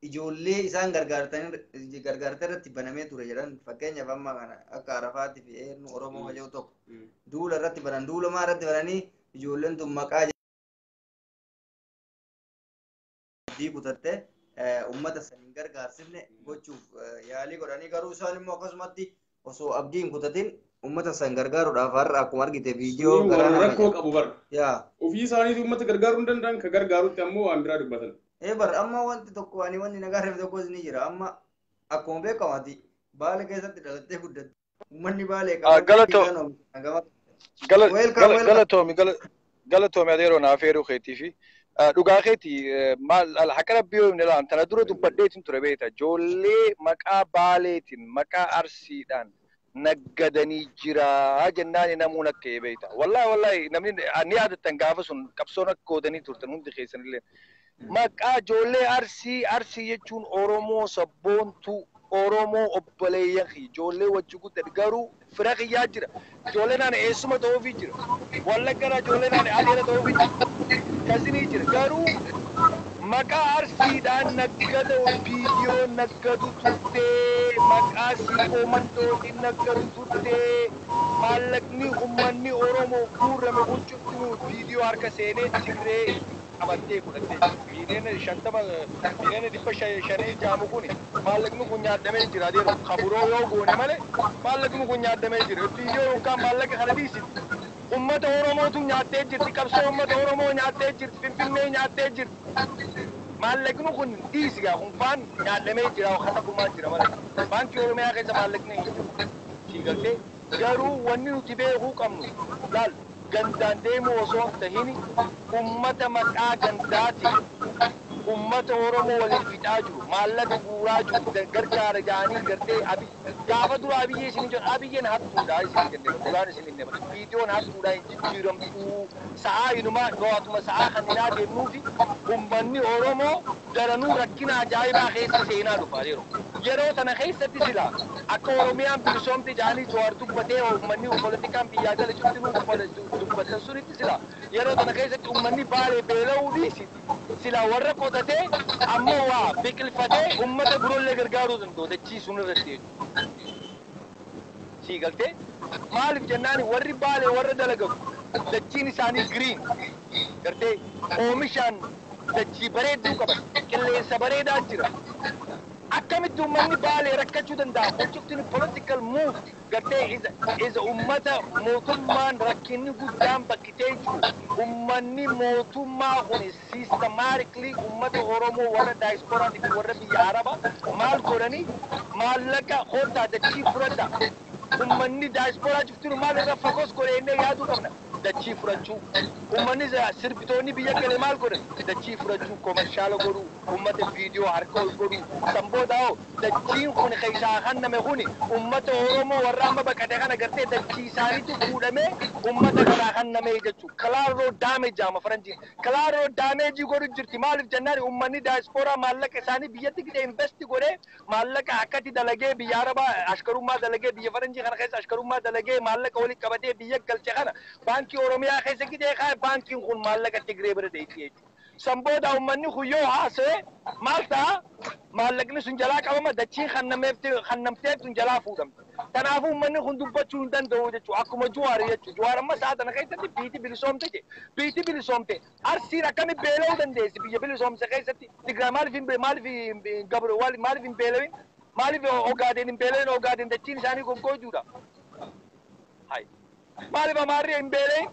ijoollee isaan gargaartee irratti banamee ture jedhan. Fakkeenyaaf amma kana akka Arafaatti fi eenyu Oromoo haja'u tokko duula irratti banan. Duula maa irratti bananii? Ijoolleen tun maqaa abdii kutattee uummata san hin gargaarsifne gochuuf yaalii godhanii, garuu isaan immoo akkasumatti osoo abdii hin kutatin uummata san gargaaruudhaaf har'a akkuma argite viidiyoo Sunniin garaa warra nama rakkoo nyaata. Qabu bara. Yaa. Ofii isaaniitu uummata gargaaruu hin danda'an, ka gargaarutti ammoo waan biraa dubbatan. Ee bar, amma wanti tokko ani wanti nagaa reef tokkos ni jira. Amma akkuma beekamu ati Baale keessatti dhalattee guddatte. Uummanni Baalee qamadii isaan oomishan gama. Welcome, welcome. Galatoomi, galatoomi adeeroo naaf eeruu keetii fi dhugaa keetii. Maal haqa rabbii yoo himne laan tana dura dubbadheetin ture beekta. Ijoollee maqaa Baaleetiin maqaa Arsiidhaan naggadanii jira jennaan namuun akka beekta. Wallaahi wallaahi, namni ni yaadattan gaafa sun qabsoon akka gootanii turtan hundi keessanillee. Maqaa ijoollee Arsii, Arsii jechuun Oromoo sabboontuu, Oromoo obboleeyyan kiyya, ijoollee wajji guddate, garuu fira kiyyaa jira. Ijoollee naan eessuma ta'uufii jira. Wallaggaraa ijoollee naan adeera ta'uufii jira. Kazinii jira. Garuu maqaa Arsiidhaan naggada viidiyoo naggadu turtee, maqaa Siikoo Mandootiin naggadu turtee, maallaqni uummanni Oromoo guurame kun cuftinuu viidiyoo harka seenee Tigree qabattee fudhattee jirti. 50 miiliyoona, 500 jaamu kun maallaqni kun nyaadhamee jira adeero. Kaburoo yoo goone malee maallaqni kun nyaadhamee jira. Viidiyoo yookaan maallaqa kana dhiisiti. Ummata Oromootu nyaattee jirti. Qabsoo ummata Oromoo nyaattee jirti. Finfinnee nyaattee jirti. Maallaqni kun dhiisi gaa, kun faan nyaadhamee jira, hatakumaa jira malee. Baankii Oromiyaa keessa maallaqni hin jiru. Sii galtee? Garuu wanni nuti beekuu qabnu laal, gandaan deemuu osoo hin tahin ummata maqaa gandaatiin ummata Oromoo waliin fixaa jiru, maallaqa guuraa jiru, gargaara jaanii gartee abi gaafa dura Abiyyee isin jedhu, Abiyyeen hattuudha isin jenne, dhugaan isin hin nema. Viidiyoon hattuudha, hin jijjiiramtuu, sa'aa inumaa dho'atuma sa'aa kan hin adeemnuufi ummanni Oromoo daranuu rakkina ajaa'ibaa keessa seenaa dhufa yeroo. Yeroo tana keessatti sila akka Oromiyaan bilisoomte jaanii Jawaar dubbatee uummanni poolitikaan biyyaa gala cuftinuu dubbatan sunitti, sila yeroo tana keessatti uummanni Baalee beela'uu dhiisiti. Sila warra qotatee ammoo waa biqilfatee uummata biroollee gargaaruu danda'u dachii sun irratti jechuudha. Sii galtee? Maaliif jennaani, warri Baalee warra dalagatu, dachiin isaanii green, gartee oomishaan dachii bareedduu qaban, qilleensa bareedaa jira. Akkamitti uummanni Baalee rakkachuu danda'a? Hojjetuun political move gartee isa uummata mootummaan rakkinni guddaan bakkitee jiru. Uummanni mootummaa kun systematically uummata Oromoo warra diasporaatii fi warra biyya Arabaa maal godhanii, maallaqa hooltaa dachii fudhadha. Uummanni diasporaa jirtu maal irra focus godhe innee yaaduu qabna. Dachii fudhachuu. Uummanni sirbitoonni biyya gale maal godhan? Dachii fudhachuu, commercial godhuu, uummata viidiyoo harka ol godhuu. San booda hoo dachiin kun keessaa kanname kuni uummata Oromoo warra amma baqate kana gartee dachii isaaniitu fuudhamee uummata kanaa kanname jechuudha. Collateral damage ama faranjiin. Collateral damage godhu jirti. Maaliif jennaan, uummanni diasporaa maallaqa isaanii biyyatti gidee invest godhee, maallaqa akkatti dalagee biyya Arabaa ashkarummaa dalagee, biyya faranjii kana keessa ashkarummaa dalagee, maallaqa walitti qabatee biyya galche kana baankii Oromiyaa keessa gidee kaa'e, baankiin kun maallaqa Tigree bira deetti jechuudha. San booda uummanni kun yoo haasa'e maal ta'a? Maallaqni sun jalaa qabama, dachiin kannamteef sun jalaa fuudhamte. Kanaafuu uummanni kun dubbachuu hin danda'u jechuudha. Akkuma Juwaar jechuudha. Juwaar amma sa'a tana keessatti biiti bilisoomte je. Biiti bilisoomte. Arsiin akkami beela'uu dandeessi biyya bilisoomse keessatti? Tigraay maaliif hin maaliif hin gabro maaliif hin beela'in? Maaliif Ogaadeen hin beela'in? Ogaadeen dachiin isaanii goggoojuudha. Hai. Maaliif Amaarri hin beela'in?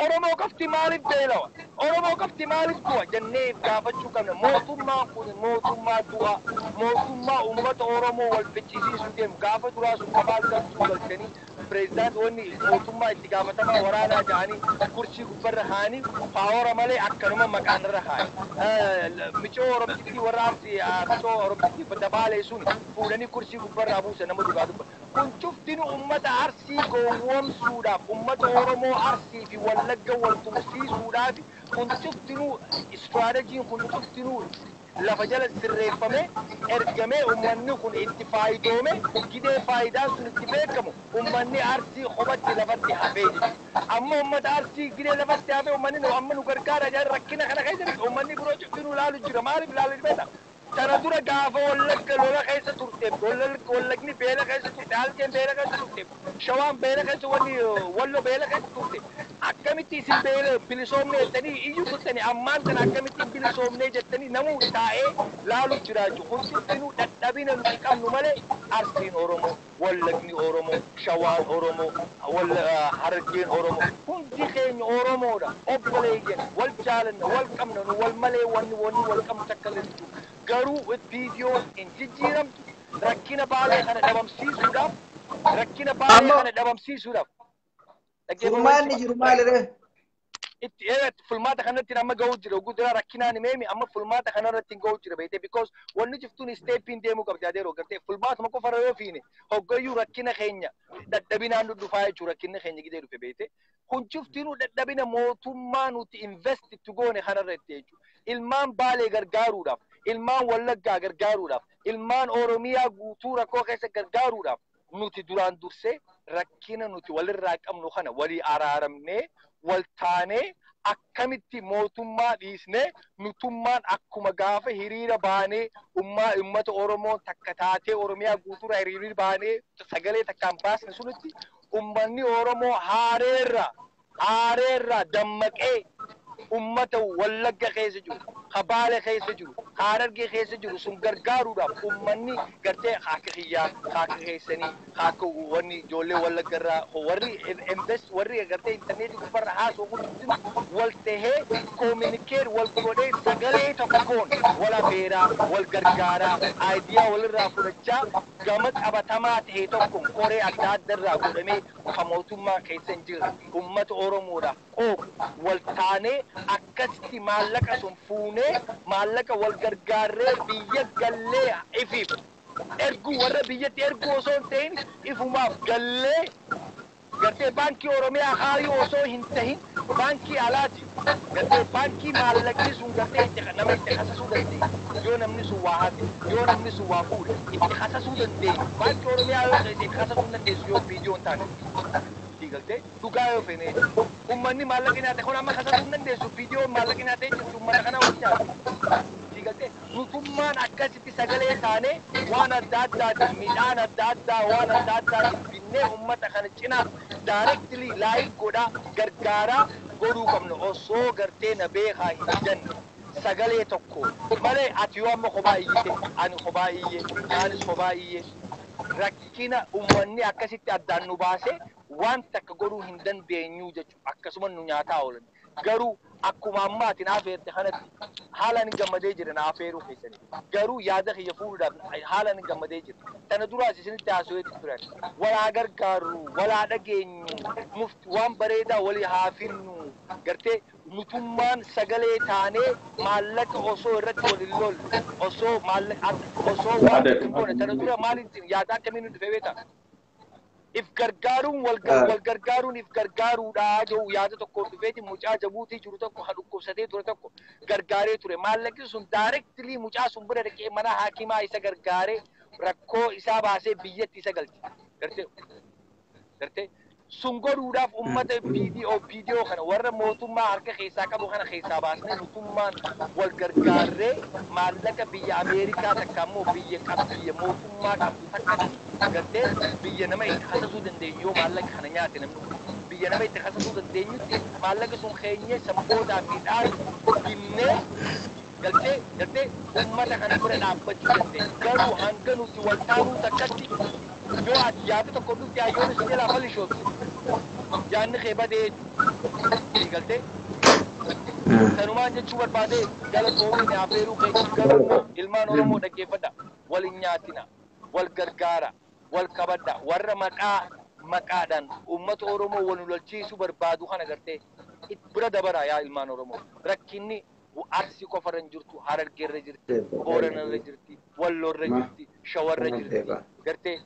Oromoo qofti maaliif beelawa? Oromoo qofti maaliif du'a? Jennee gaafachuu qabna. Mootummaan kun mootummaa du'a. Mootummaa uummata Oromoo wal ficcisiisuu deemu. Gaafa duraa sun kabaal galchuu galchanii pireezidaantii wanni mootummaa itti gaafatamaa waraanaa ja'anii kursii gubbarra haanii power malee akkanuma maqaan irra haani. Micoo Oromtittii warra Arsii, micoo Oromtittii dabaalee sun fuudhanii kursii gubbarraa buusan, nama dhugaa dubba. Kun cuftinu uummata Arsii gowwoomsuudhaaf, uummata Oromoo Arsii fi Wallagga wal tumsiisuudhaaf, kun cuftinuu strategyn kun cuftinuu Lafa jala sirreeffamee ergamee uummanni kun itti faayidoome gidee faayidaan sun itti beekamu uummanni Arsii qofatti lafatti hafee jechuudha. Amma uummata Arsii gidee lafatti hafee uummanni nu amma nu gargaara jedhan rakkina kana keessa miti uummanni biroo cuftinuu ilaalu jira. Maaliif ilaalu beektaa? Tana dura gaafa Wallagga lola keessa turte, Wallagni beela keessa turte, Halkeen beela keessa turte, Shawaan beela keessa, wanni Wallo beela keessa turte. Akkamitti isin beela bilisoomne jettanii iyyuu turtanii, ammaan kana akkamitti bilisoomne jettanii namuu taa'ee laalu jira jechuudha. Kun cuftinuu dadhabina nuti qabnu malee Arsiin Oromoo, Wallagni Oromoo, Shawaan Oromoo, Harargeen Oromoo, hundi keenya Oromoodha. Obboleeyyan wal jaalanna, wal qabna, nu wal malee wanni wal qabnu takka illee hin jiru. Garuu viidiyoon hin jijjiiramtu rakkina Baalee kana dhabamsiisuudhaaf, rakkina Baalee Amma kana dhabamsiisuudhaaf. Furmaanni jiru maaliree? Itti fulmaata kanatti amma ga'uu jira. Guddaa rakkinaan himeemi amma fulmaata kanarratti hin ga'uu jira beekte, because wanni jiftuun steppiin deemuu qabdi adeeroo gartee fulmaatuma qofarra yoo fiine hoggayyuu rakkina keenya dadhabinaan dhufaa jechuudha. Rakkinni keenya gidee dhufe beekte, kun cuftinuu dadhabina mootummaa nuti invest itti goone kanarratti jechuudha. Ilmaan Baalee gargaaruudhaaf, ilmaan Wallaggaa gargaaruudhaaf, ilmaan Oromiyaa guutuu rakkoo keessa gargaaruudhaaf nuti duraan dursee rakkina nuti walirraa qabnu kana walii araaramnee wal taanee akkamitti mootummaa dhiisnee nutummaan akkuma gaafa hiriira baanee ummaa ummata Oromoo takka taatee Oromiyaa guutuurraa hiriira baanee sagalee takkaan baasne sunitti ummanni Oromoo haareerra dammaqee ummata Wallagga keessa jiru, ka Baale keessa jiru, ka Harargee keessa jiru sun gargaaruudhaaf ummanni gartee akka kiyyaa, akka keessanii, akka wanni ijoollee Wallagga irraa warri invest warri gartee intarneetii gubbarra haasoo kun wal tahee communicate wal godhee sagalee tokkoon wal afeeraa, wal gargaaraa, idea walirraa fudhachaa gama qabatamaa ta'e tokkoon koree adda adda irraa godhamee ka mootummaa keessa hin jirre ummata Oromoodhaaf qooqu wal taanee akkasitti maallaqa sun fuunee maallaqa wal gargaarree biyya gallee ifiif erguu, warra biyyatti erguu osoo hin ta'in ifumaaf gallee gartee baankii Oromiyaa haayuu osoo hin tahin baankii alaati gartee baankii maallaqni sun gartee itti nama itti kasasuu dandeenya. Yoo namni sun waa hate, yoo namni sun waa fuudhe itti kasasuu dandeenya. Baankii Oromiyaa yoo ta'e itti kasasuu hin dandeessu yoo viidiyoon taane galtee dhugaa yoo feene. Ummanni maallaqa nyaate kun amma kasasuu hin dandeessu. Viidiyoon maallaqa nyaatee jirtu ummata kana waliin nyaatu galtee nutummaan akkasitti sagalee taanee waan adda addaatiin, midhaan adda addaa, waan adda addaatiin binnee ummata kana cinaa directly like godhaa gargaaraa godhuu qabna osoo gartee na beekaa hin jenne sagalee tokko malee. Ati yoo amma kophaa iyyite, ani kophaa iyye, anis kophaa iyye, rakkina ummanni akkasitti addaan nu baase waan takka godhuu hin dandeenyu jechuudha. Akkasuma nu nyaataa oolan. Garuu akkuma amma ati naaf feerte kanatti haala ni gammadee jira naaf feeruu keessanii. Garuu yaada kiyya fuudhuudhaaf haala ni gammadee jira. Tana duraas isinitti haasawee turan. Walaa gargaaru, walaa dhageenyu, mufti waan bareedaa walii haa finnu. Gartee nutummaan sagalee taanee maallaqa osoo irratti wal hin lolle, osoo maallaqa osoo waan hin goone. Tana dura maaliin yaada akkamiin nu dhufe beektaa? If gargaaruun wal gargaaruun if gargaaruudha jedhu yaada tokko dhufeeti mucaa Jabuutii jiru tokko ha dhukkubsatee ture tokko gargaaree ture. Maallaqni sun directly mucaa sun bira dhaqee mana haakimaa isa gargaaree rakkoo isaa baasee biyyatti isa galche. Gartee sun godhuudhaaf ummata PDO PDO kana warra mootummaa harka keessaa qabu kana keessaa baasnee nutummaan wal gargaarree maallaqa biyya Ameerikaa takka ammoo biyya qab biyya mootummaa qabdu takkatti gartee biyya nama itti kasasuu dandeenyu, yoo maallaqa kana nyaate namni kun biyya nama itti kasasuu dandeenyutti maallaqa sun keenyee sanboodaa midhaan binnee galtee ummata kana bira dhaabbachuu dandeenya. Garuu hanga nuti wal taanuu takkatti yoo ati yaada tokko dhufte hayyoon si jalaa falishootu yaadni kee badee galtee sanumaan jechuu barbaade. Galatoomii afeeruu keessa. Garuu ilmaan Oromoo dhaggeeffadha, wal hin nyaatina, wal gargaara, wal kabadha. Warra maqaa maqaadhaan uummata Oromoo wal lolchiisuu barbaadu kana gartee bira dabara. Yaa ilmaan Oromoo, rakkinni Arsii qofarra hin jirtu, Harargeerra jirti, Booranarra jirti, Walloorra jirti, Shawarra jirti. Gartee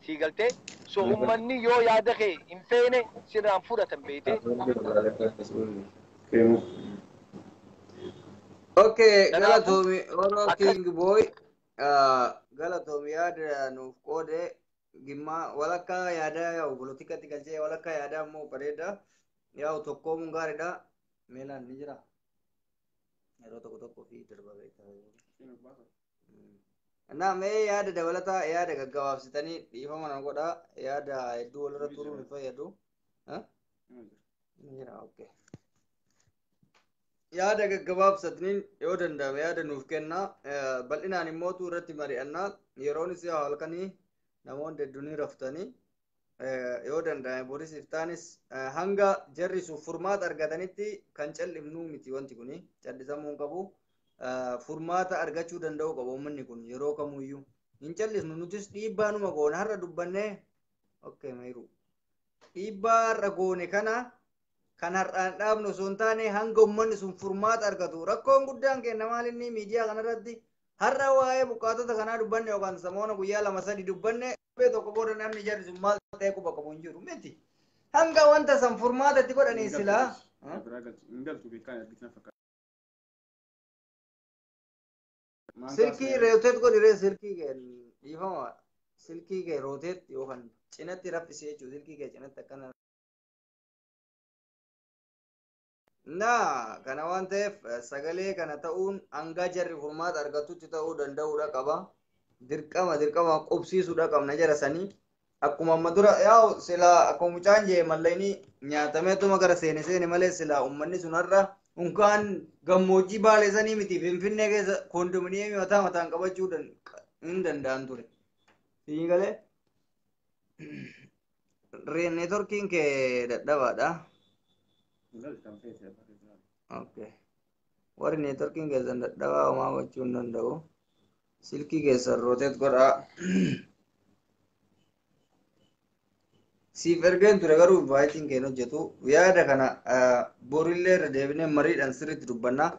sii galtee so ummanni yoo yaada kee hin feene sirraan fudhatan beeyte. Okay, Kanaafuu galatoomi Oro akka King Boy, galatoomi yaada nuuf qoode gimmaa walakkaa yaadaa yaa'u politikatti galchee walakkaa yaadaa immoo bareeda yaa'u tokkoomuun gaariidha. Meelaan ni jira yeroo tokko tokko fi darba beektaa. Na mee yaada dabalataa yaada gaggabaabsitanii dhiifama na godhaa yaada hedduu walirra turuun hin fayyadu. Ni jira, okay. Yaada gaggabaabsataniin yoo danda'ame yaada nuuf kennaa. Bal'inaan immootu irratti mari'annaa. Yeroonis yaa halkanii namoonni hedduun ni raftanii yoo danda'ame boris iftaanis hanga jarri sun furmaata argatanitti kan cal'ifnuu miti wanti kuni callisamuu hin qabu. Furmaata argachuu danda'u qaba uummanni kun yeroo kamuyyuu. Hin callisnu nutis dhiibbaa numa goone har'a dubbannee okay meeru. Dhiibbaa har'a goone kana kan har'aan dhaabnu osoo hin taane hanga uummanni sun furmaata argatu. Rakkoon guddaan kenna maal inni miidiyaa kanarratti har'a waa'ee buqqaatota kanaa dubbanne yookaan samoona guyyaa lama sadi dubbanne dhibee tokko booda namni jarri sun maal ta'e quba qabu hin jiru miti. Hanga wanta san furmaata itti godhanii silaa. Hin galtu beekaan argitina fakkaata. Silkii rooteet godhi ree silkii kee dhiifama silkii kee rooteet yookaan cinatti raffisee jechuudha silkii kee cinatti akkana. Na kana waan ta'eef sagalee kana ta'uun hanga jarri furmaata argatutti ta'uu danda'uudha qaba. Dirqama dirqama qubsiisuudha qabna jara sanii. Akkuma amma dura yaa'u silaa akkuma mucaan jee mallayni nyaatameetuma gara seene seene malee silaa uummanni sun har'a unkaan gammoojjii baalee sanii miti Finfinnee keessa koondominiyeemii mataa mataan qabachuu hin danda'an ture. Siin galee neetworkiin kee dadhabaadha. Okay. Warri neetworkiin keessan dadhabaa homaa gochuu hin danda'u. Silkii keessan rooteet godhaa. Siif ergeen ture garuu baayitiin keen hojjetu. Yaada kana borillee irra deebinee mariidhaan sirriitti dubbanna.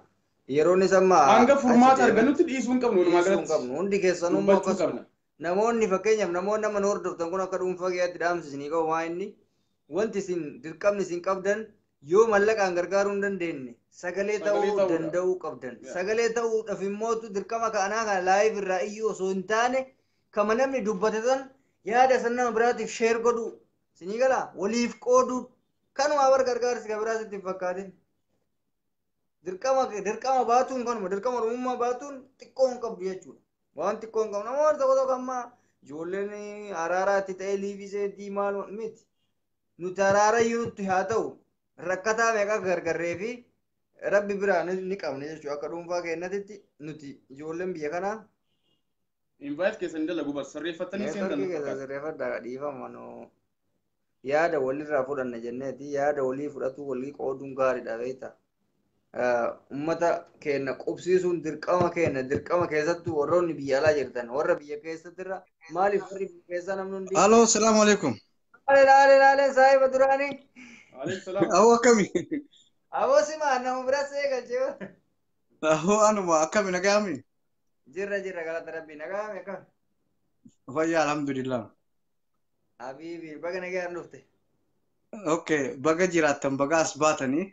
Yeroon isa amma Hanga achi furmaata deeme argannutti dhiisuu hin qabnu walumaa dhiisuu hin galatti. qabnu. Hundi keessanuu immoo Dubbachuu akkasuma. qabna. Namoonni fakkeenyaaf namoonni amma nu hordoftan kun akka dhuunfaa kiyyaatti dhaamsisanii qabu waa inni wanti isin dirqamni isin qabdan yoo mallaqaan gargaaruu hin dandeenye sagalee Sagalee ta'uu ta'uudha. danda'uu qabdan. Yeah. Sagalee ta'uudhaaf immootu dirqama ka'anaa kana laayiv irraa iyyuu osoo hin taane kama namni dubbate san yaada san nama biraatiif sheer godhuu sinii galaa waliif qooduu kanumaa bar gargaarsi ka biraas itti hin fakkaatin. Dirqama dirqama baatuun kanuma dirqama oromummaa baatuun xiqqoo hin qabdu jechuudha. Waan xiqqoo hin qabdu namoonni tokko tokko amma ijoolleen araaraatti ta'ee liifii maal miti. Nuti araara iyyuu nutti haa ta'u rakkataa meeqa gargarree fi rabbi biraa ni qabne jechuudha. Akka dhuunfaa keenyatti nuti ijoolleen biyya kanaa Invite keessan dalagu bar sirreeffattanii seentan neetworkii nu keessa fakkaata. sirreeffadhaa dhiifama noo yaada walirraa fudhanna jenneeti yaada walii fudhatu walii qooduun gaariidha beektaa. Ummata keenya qubsiisuun dirqama keenya dirqama keessattuu warroonni biyya alaa jirtan warra biyya keessattirra maaliif warri biyya keessaa namni hundi Aloo, salaamu alaikum. Laalee laalee laalee saahiba duraanii Alayhi salaam. Ahoo akkami? aboo simaa nama bira see galchee Ahoo anuma akkami nagaami? jirra jirra galata rabbii nagaame akkam Fayyaa alhamdulillah. habiibi baga nagaan dhufte Okay, baga jiraattan baga as baatanii.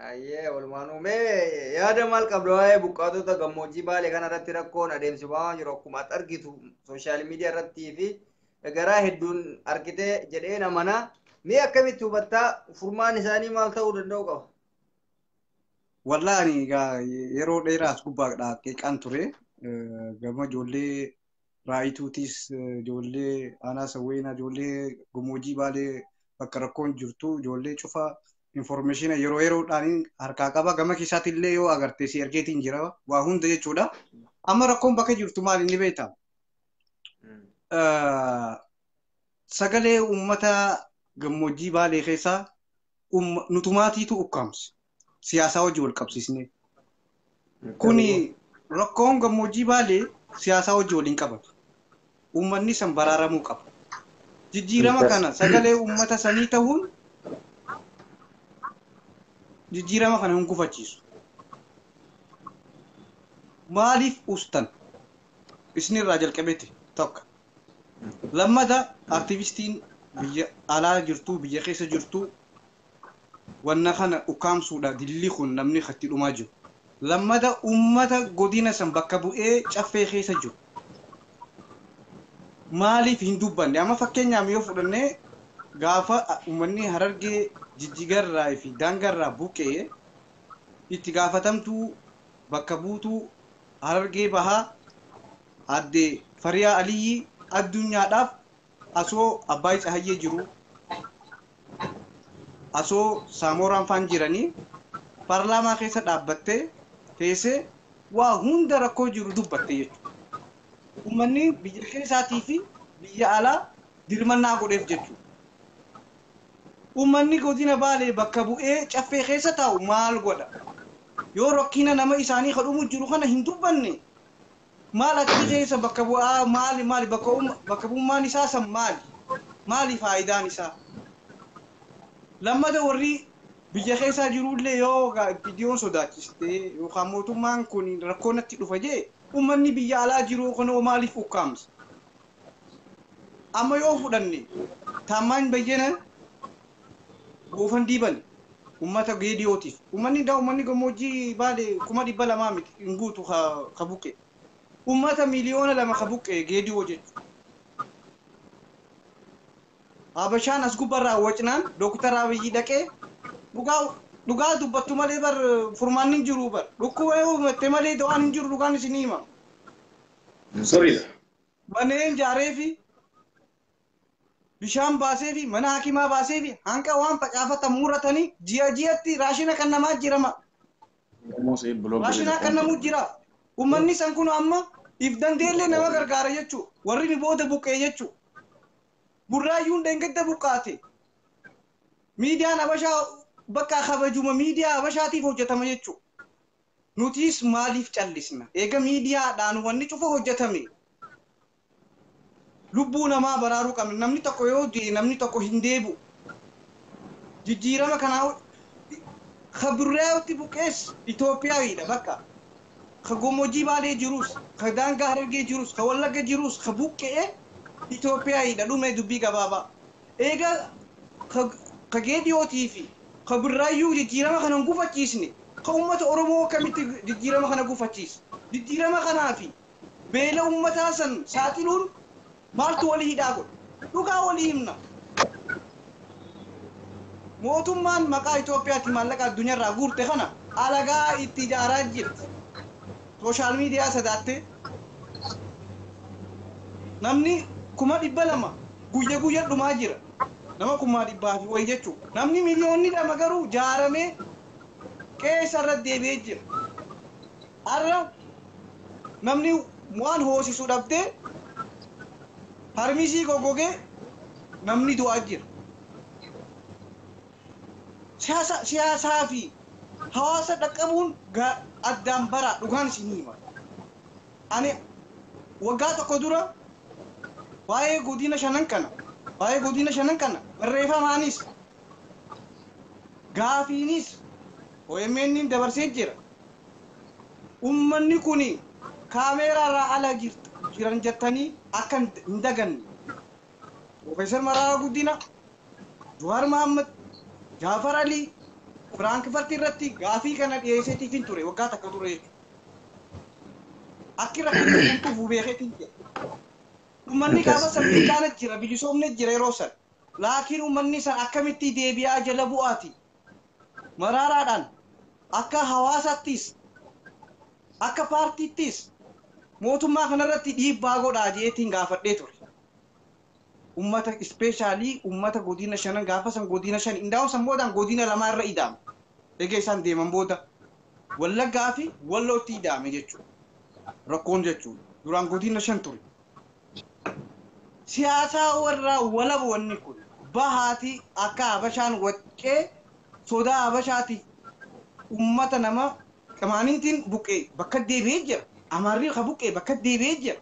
Ayyee walumaanuu mee yaada maal qabda waa'ee buqqaatota gammoojjii baalee kana irratti rakkoon adeemsifamaa jiru akkuma ati argitu sooshaal miidiyaa irrattii fi garaa hedduun argitee jedhee amana mee akkamitti hubattaa furmaan isaanii maal ta'uu danda'u qaba? Wallaahi ani egaa yeroo dheeraa as gubbaadha qeeqaan ture. Gama ijoollee raayituutis ijoollee aanaa sawweenaa ijoollee gammoojjii baalee bakka rakkoon jirtu ijoollee cufa informeeshina yeroo yeroodhaan harkaa qaba. Gama keessaatti illee yoo agarte si ergeetiin jira waa hunda jechuudha. Amma rakkoon bakka jirtu maal inni beektaa? Sagalee uummata gammoojjii baalee keessaa nutumaatiitu ukkaamse. Siyaasaa wajjin wal qabsiisne. Kuni rakkoon gammoojjii baalee siyaasaa wajjin waliin qabatu. Uummanni san baraaramuu qaba. Jijjiirama kana sagalee uummata sanii ta'uun jijjiirama kana hin gufachiisu. Maaliif ustan? Isinirraa jalqabeeti tokko. Lammata aktivistiin biyya alaa jirtu biyya keessa jirtu wanna kana ukkaamsuudha dilli kun namni itti dhumaa jiru. Lammata uummata godina san bakka bu'ee caffee keessa jiru. Maaliif hin dubbanne? Amma fakkeenyaaf yoo fudhannee gaafa uummanni Harargee Jijjigarraa fi Daangarraa buqqee itti gaafatamtuu bakka buutuu Harargee Bahaa Aadde Fariyaa Aliyyi addunyaadhaaf asoo Abbaay Tsahayyee jiru asoo Saamooraan faan jiranii paarlaamaa keessa dhaabbattee teessee waa hunda rakkoo jiru dubbatte jechuudha. Uummanni biyya keessaatii fi biyya alaa dirmannaa godheef jechuudha. Uummanni godina Baalee bakka bu'ee caffee keessa taa'u maal godha? Yoo rakkina nama isaanii kadhumu jiru kana hin dubbanne maal achi keessa bakka bu'aa maali maali bakka bu'ummaan isaa san maali? Maali faayidaan isaa? Lammata warri biyya keessaa jirullee yoo viidiyoon sodaachistee yookaan mootummaan kun rakkoo natti dhufa jee uummanni biyya alaa jiru kunoo maaliif ukkaamsa? Amma yoo fudhanne Taammaany Bayyana goofan diiban uummata Geediyootiif. Uummanni daa uummanni gammoojjii Baalee 200,000 miti hin guutu ka buqqe. Uummata 2,000,000 ka buqqe Geediyoo jechuudha. Habashaan as gubbarraa wacnaan Dooktar Abiyyi dhaqee dhugaa dubbattu malee bar furmaanni hin jiru bar. Dhukkuba yoo himatte malee du'aan hin jiru dhugaan isin hima. Sirriidha. Manneen ijaaree fi bishaan baasee fi mana hakimaa baasee fi hanqa waan facaafatan muratanii ji'a ji'atti raashina kan namaa jirama. Raashina kan namuu jira. Uummanni san kun amma if dandeellee nama gargaara jechuudha. Warri ni booda buqqee jechuudha. Burraayyuun dheengadda buqqaate. Miidiyaan Habashaa bakka kabajuma miidiyaa Habashaatiif hojjetama jechuudha. Nutis maaliif callisna? Eega miidiyaadhaan wanni cufa hojjetame. Lubbuu namaa baraaruu qabna. Namni tokko yoo du'e namni tokko hin deebi'u. Jijjiirama kanaa ka Burraayyuutti buqqees Itoophiyaawidha bakka. Ka Gammoojjii Baalee jirus, ka Daangaa Harargee jirus, ka Wallagga jirus, ka buqqee Itoophiyaawidha dhume dubbii gabaabaa. Eega ka Geediyootii fi ka Burraayyuu jijjiirama kana hin gufachiisne, ka uummata Oromoo akkamitti jijjiirama kana gufachiisa? Jijjiirama kanaa fi beela uummataa san saaxiluun maaltu walii hidhaa godha? Dhugaa walii himna. Mootummaan maqaa Itoophiyaatti maallaqa addunyaarraa guurte kana alagaa itti ijaaraa jirti. Sooshaal miidiyaa sadaattee namni 200,000 guyya guyya dhumaa jira. Nama 100,000 fi wayi jechuudha. Namni 2,000,000 garuu jaaramee qeessa irra deebi'ee jira. Har'a namni waan hoosisu dhabdee harmisii goggogee namni du'aa jira. Siyaasaa fi hawaasa dhaqqabuun addaan bara dhugaan isin hima. Ani waggaa tokko dura waa'ee godina shanan kana barreeffamaanis gaafiinis OMN dabarsee jira. Uummanni kun kaameeraarraa ala jiran jettanii akka hin daganne. Profeesar Mararaa Guddina, Jawaar Mohaammed, Jaafar Alii, Firaankifart irratti gaafii kana dhiyeesseetiif hin ture waggaa tokko ture jechuudha. Akki rakkinni kun dhufu beekeetiin jira. Uummanni gaafa san bilchaana jira, bilisoomne jira yeroo san. Laakiin uummanni san akkamitti deebi'aa jala bu'aati? Maraaraadhaan akka hawaasaattis akka paartiittis mootummaa kanarratti dhiibbaa godhaa jeetiin gaafadhee ture. Uummata ispeeshaalii uummata godina shanan gaafa san godina shan indaa'u san boodaan godina lamaa irra ida'ame. Egaa isaan deeman booda Wallaggaa fi Wallootti ida'ame jechuudha. Rakkoon jechuudha. Duraan godina shan ture. Siyaasaa warraa walaba wanni kun bahaati akka Habashaan waccee sodaa Habashaati uummata nama qamaaniitiin buqqee bakka deebi'ee jira. Amaarri ka buqqee bakka deebi'ee jira.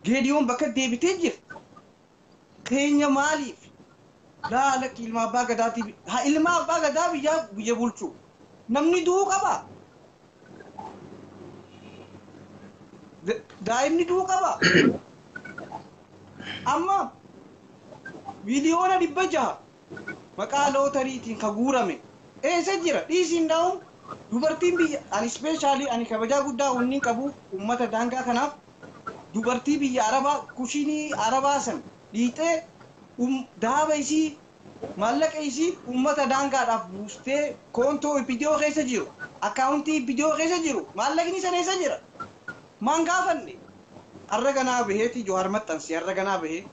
Geediyoon bakka deebitee jira. Keenya maaliif? Laala ilma abbaa gadaatii haa ilma abbaa gadaa biyya bulchu. Namni du'uu qaba. Daa'imni du'uu qaba. Amma 600,000,000 maqaa lootariitiin ka guurame eessa jira? Dhiisiin daa'uun Dubartiin biyya ani ispeeshaalii ani kabajaa guddaa wanni qabu uummata daangaa kanaaf dubartii biyya Arabaa kushinii Arabaa san dhiixee daaba isii maallaqa isii uummata daangaadhaaf buustee koontoo ibidiyoo keessa jiru akkaawuntii ibidiyoo keessa jiru maallaqni san eessa jira maan gaafanne har'a ganaa baheeti Johaar maxxanse har'a ganaa bahee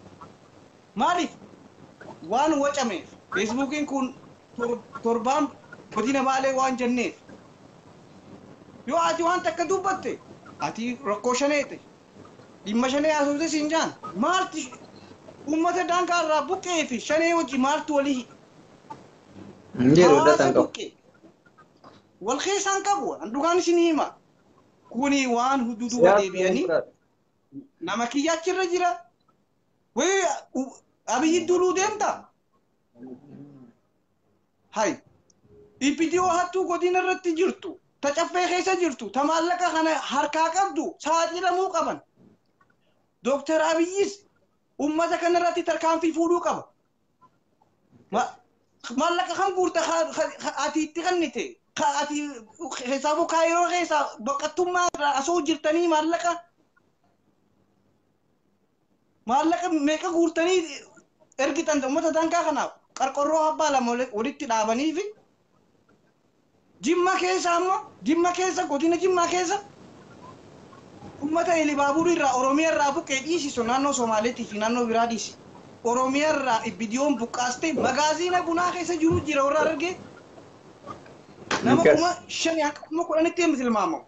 maaliif waan wacameef feesbuukiin kun torbaan godina Baalee waan jenneef yoo ati waan takka dubbatte ati rakkoo shaneete dhimma shanee haasofte siin jaan maalti uummata daangaa irraa buqqee fi shanee wajji maaltu walii Hin jiru hawaasa hidhatan qabu. buqqee wal keessaan qabu an dhugaan isin hima kuni waan hududuba Siyaasni deebi'anii biraati. nama kiyya achirra jira wayi Abiyyi duuluu deemta hay IPDO hattuu godina irratti jirtu ta caffee keessa jirtu ta maallaqa kana harkaa qabdu saaxilamuu qaban Dooktar Abiyyis uummata kana irratti tarkaanfii fuudhuu qaba. Maallaqa kan guurta ati itti kennite ati keessaafuu kaayiroo keessa baqattummaa irraa asoo jirtanii maallaqa meeqa guurtanii ergitan uummata daangaa kanaaf qarqorroo abbaa lama walitti dhaabanii fi Jimma keessa ammoo Jimma keessa godina Jimmaa keessa uummata Elibaabuur irraa Oromiyaa irraa buqqee dhiisisu naannoo Somaaleetii fi naannoo biraa dhiisi. Oromiyaa irraa ibidiyoon buqqaaste magaaziina bunaa keessa jiru jira warra argee nama Akkas. 5,000 akka 10,000tti hin tilmaamamu.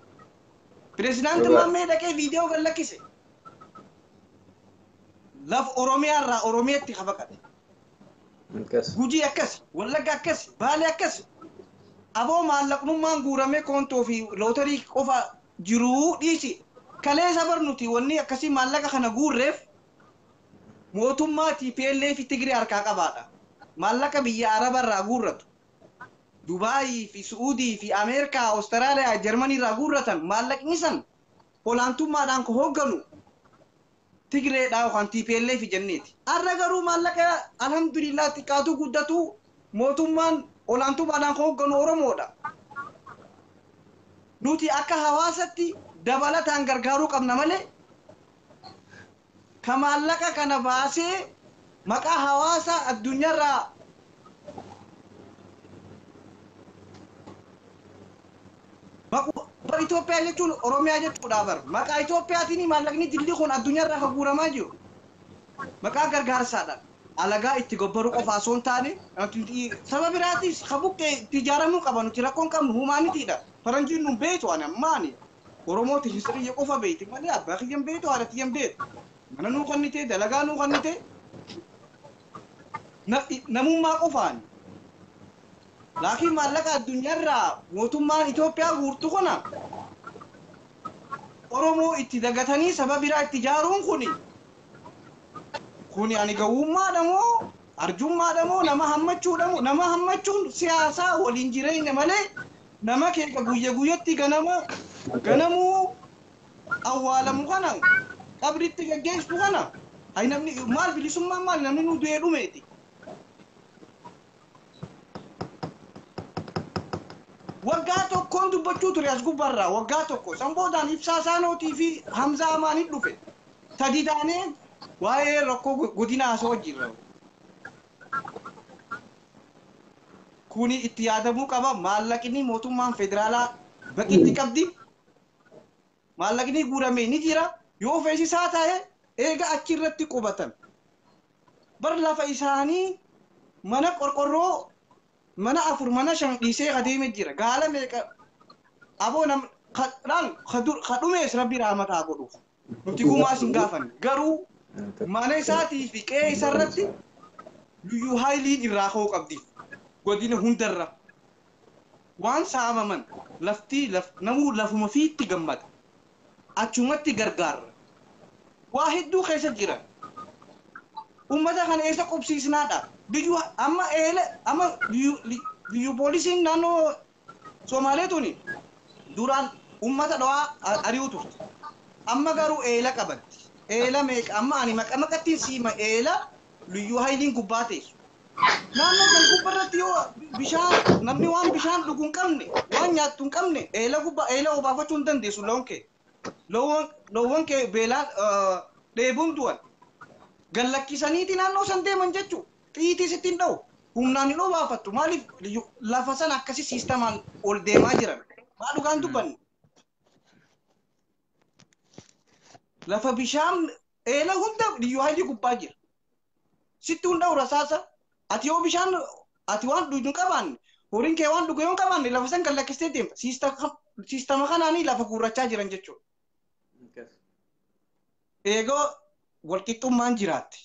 Pireezidaanti Dhugaa. Maammee dhaqee viidiyoo gad lakkise. Lafa Oromiyaa irraa Oromiyaatti habaqate. Akkas. Gujii akkas, Wallagga akkas, Baalee akkas. Aboo maallaqnummaan guuramee koontoo fi lootarii qofa jiruu dhiisi. Kaleessa bar nuti wanni akkasii maallaqa kana guurreef mootummaa TPLF fi Tigree harkaa qabaadha. Maallaqa biyya Araba irraa guurratu. Dubaayii fi Su'uudii fi Ameerikaa, Awustiraaliyaa, Jarmanii irraa guurratan maallaqni san olaantummaadhaan kan hoogganu Tigreedhaa yookaan TPLF jenneeti. Har'a garuu maallaqa alhamdulillah xiqqaatu guddatu mootummaan olaantummaadhaan kan hoogganu Oromoodha. Nuti akka hawaasatti dabalataan gargaaruu qabna malee ka maallaqa kana baasee maqaa hawaasa addunyaarraa bar Itoophiyaa jechuun Oromiyaa jechuudha bar maqaa Itoophiyaatiin maallaqni dilli kun addunyaarraa kan guuramaa jiru maqaa gargaarsaadhaan alagaa itti gobbaruu qofa osoo hin taane saba biraatiif ka buqqee itti ijaaramuu qaba nuti rakkoon qabnu humaanitiidha faranjiin nun beektu ani ammaani Oromooti hisiriyya qofa beekti malee abbaa kiyyan beektu haadha kiyyan beektu mana nuu kennite dalagaa nuu kennite namummaa qofaani. Laakiin maallaqa addunyaarraa mootummaan Itoophiyaa guurtu kana Oromoo itti dagatanii saba biraa itti ijaaruun kuni kuni ani gowwummaadha moo arjummaadha moo nama hammachuudha moo nama hammachuun siyaasaa waliin jireenya malee nama keeka guyya guyyatti ganama ganamuu awwaalamu kana qabritti gaggeessu kana hay namni maal bilisummaan maal namni nu du'ee dhumeeti. Waggaa tokkoon dubbachuu ture as gubbarraa waggaa tokko san boodaan ibsaa saanootii fi Hamzaa Amaaniin dhufe sadi taanee waa'ee rakkoo godina haasawaa jirra. Kuni itti yaadamuu qaba maallaqni mootummaan federaalaa baqitti qabdi. Maallaqni guurame ni jira yoo feesisaa ta'e eega achirratti qubatan. Bar lafa isaanii mana qorqorroo mana afur mana shan dhiisee adeemee jira gaala meeqa aboo nam kadhaan kadhumees rabbi rahmataa godhuuf nuti gumaas hin gaafanne garuu mana isaatii fi qe'ee isarratti luyyuu haayiliin irraa ka'uu qabdi godina hundarra waan saamaman laftii namuu lafuma fiitti gammada achumatti gargaarra waa hedduu keessa jira ummata kana eessa qubsiisnaadha biyyuu amma eele amma biyyu poolisiin naannoo Somaalee tuni duraan ummata dhawaa ari'u turte amma garuu eela qabatti eela meeqa amma ani maqa maqattiin siima eela liyyuu haayiliin gubbaa teessu naannoo san gubbarratti Akkamitti yoo bishaan namni waan bishaan dhugu hin qabne, waan nyaattu hin qabne, eela gubbaa eela obaafachuu hin dandeessu loon kee. Loowwan kee beelaan dheebuun du'an. Gallakkisaniiti naannoo san deeman jechuudha. Xiitii sitti hin dha'u. Humnaan hin obaafattu. Maaliif lafa sana akkasi siistamaan ol deemaa jiran? Maa dhugaan dubbanne? Lafa bishaan eela hunda liyyuu haayilii gubbaa jira. Sitti hin dha'u rasaasa. Ati yoo bishaan ati waan dhugdu hin qabaanne, horiin kee waan dhugu yoo hin qabaanne, lafa san gallakkistee deemta. Siistama kanaanii lafa guurrachaa jiran jechuudha. Eegoo walqixxummaan jiraatti.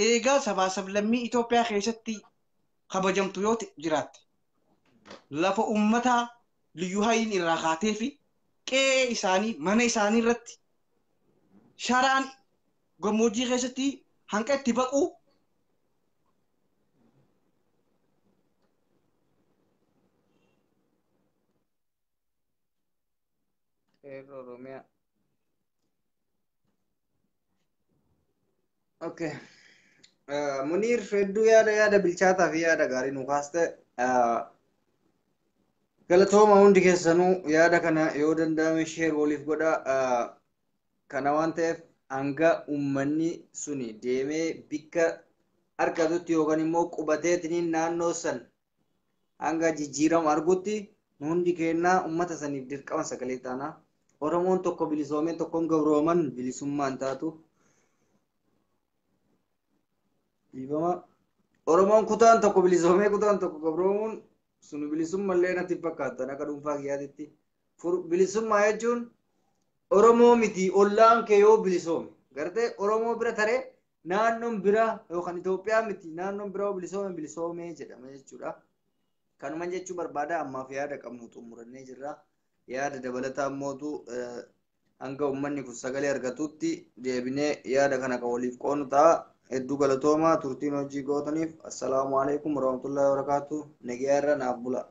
Eegaa sabaa sablammii Itoophiyaa keessatti kabajamtu yoo jiraatte, lafa uummataa liyyuu haayiliin irraa kaatee fi qe'ee isaanii mana isaanii irratti sharaan gammoojjii keessatti hanqa itti baquu Qeerroo Oromiyaa. Okay. Muniir, hedduu yaada bilchaataa fi yaada gaarii nu kaaste. Galatooma hundi keessanuu. Yaada kana yoo danda'ame share waliif godha. Kana waan ta'eef hanga uummanni suni deemee bikka argatutti yookaan immoo qubateetiniin naannoo san hanga jijjiirama argutti hundi kennaa uummata saniif dirqama sagalee taana. Oromoon tokko bilisoomee tokkoon gabrooman bilisummaan taatu. Dhiifama. Oromoon kutaan tokko bilisoomee kutaan tokko gabroomuun sun bilisummallee natti fakkaatan akka dhuunfaa kiyyaatitti. Bilisummaa jechuun Oromoo miti, ollaan kee yoo bilisoome, gartee Oromoo bira taree naannoon bira yookaan Itoophiyaa miti, naannoon bira yoo bilisoome bilisoomee jedhama jechuudha. Kanuma jechuu barbaada. Ammaaf yaada qabnu xumurannee jirra. Yaada dabalataa mootu hanga uummanni kun sagalee argatutti deebinee yaada kana kan waliif qoonu ta'a. Hedduu galatooma turtiin hojii gootaniif. Assalaamu alaikum warahmatullahi wabarakatuh. Nagaa irra naaf bula.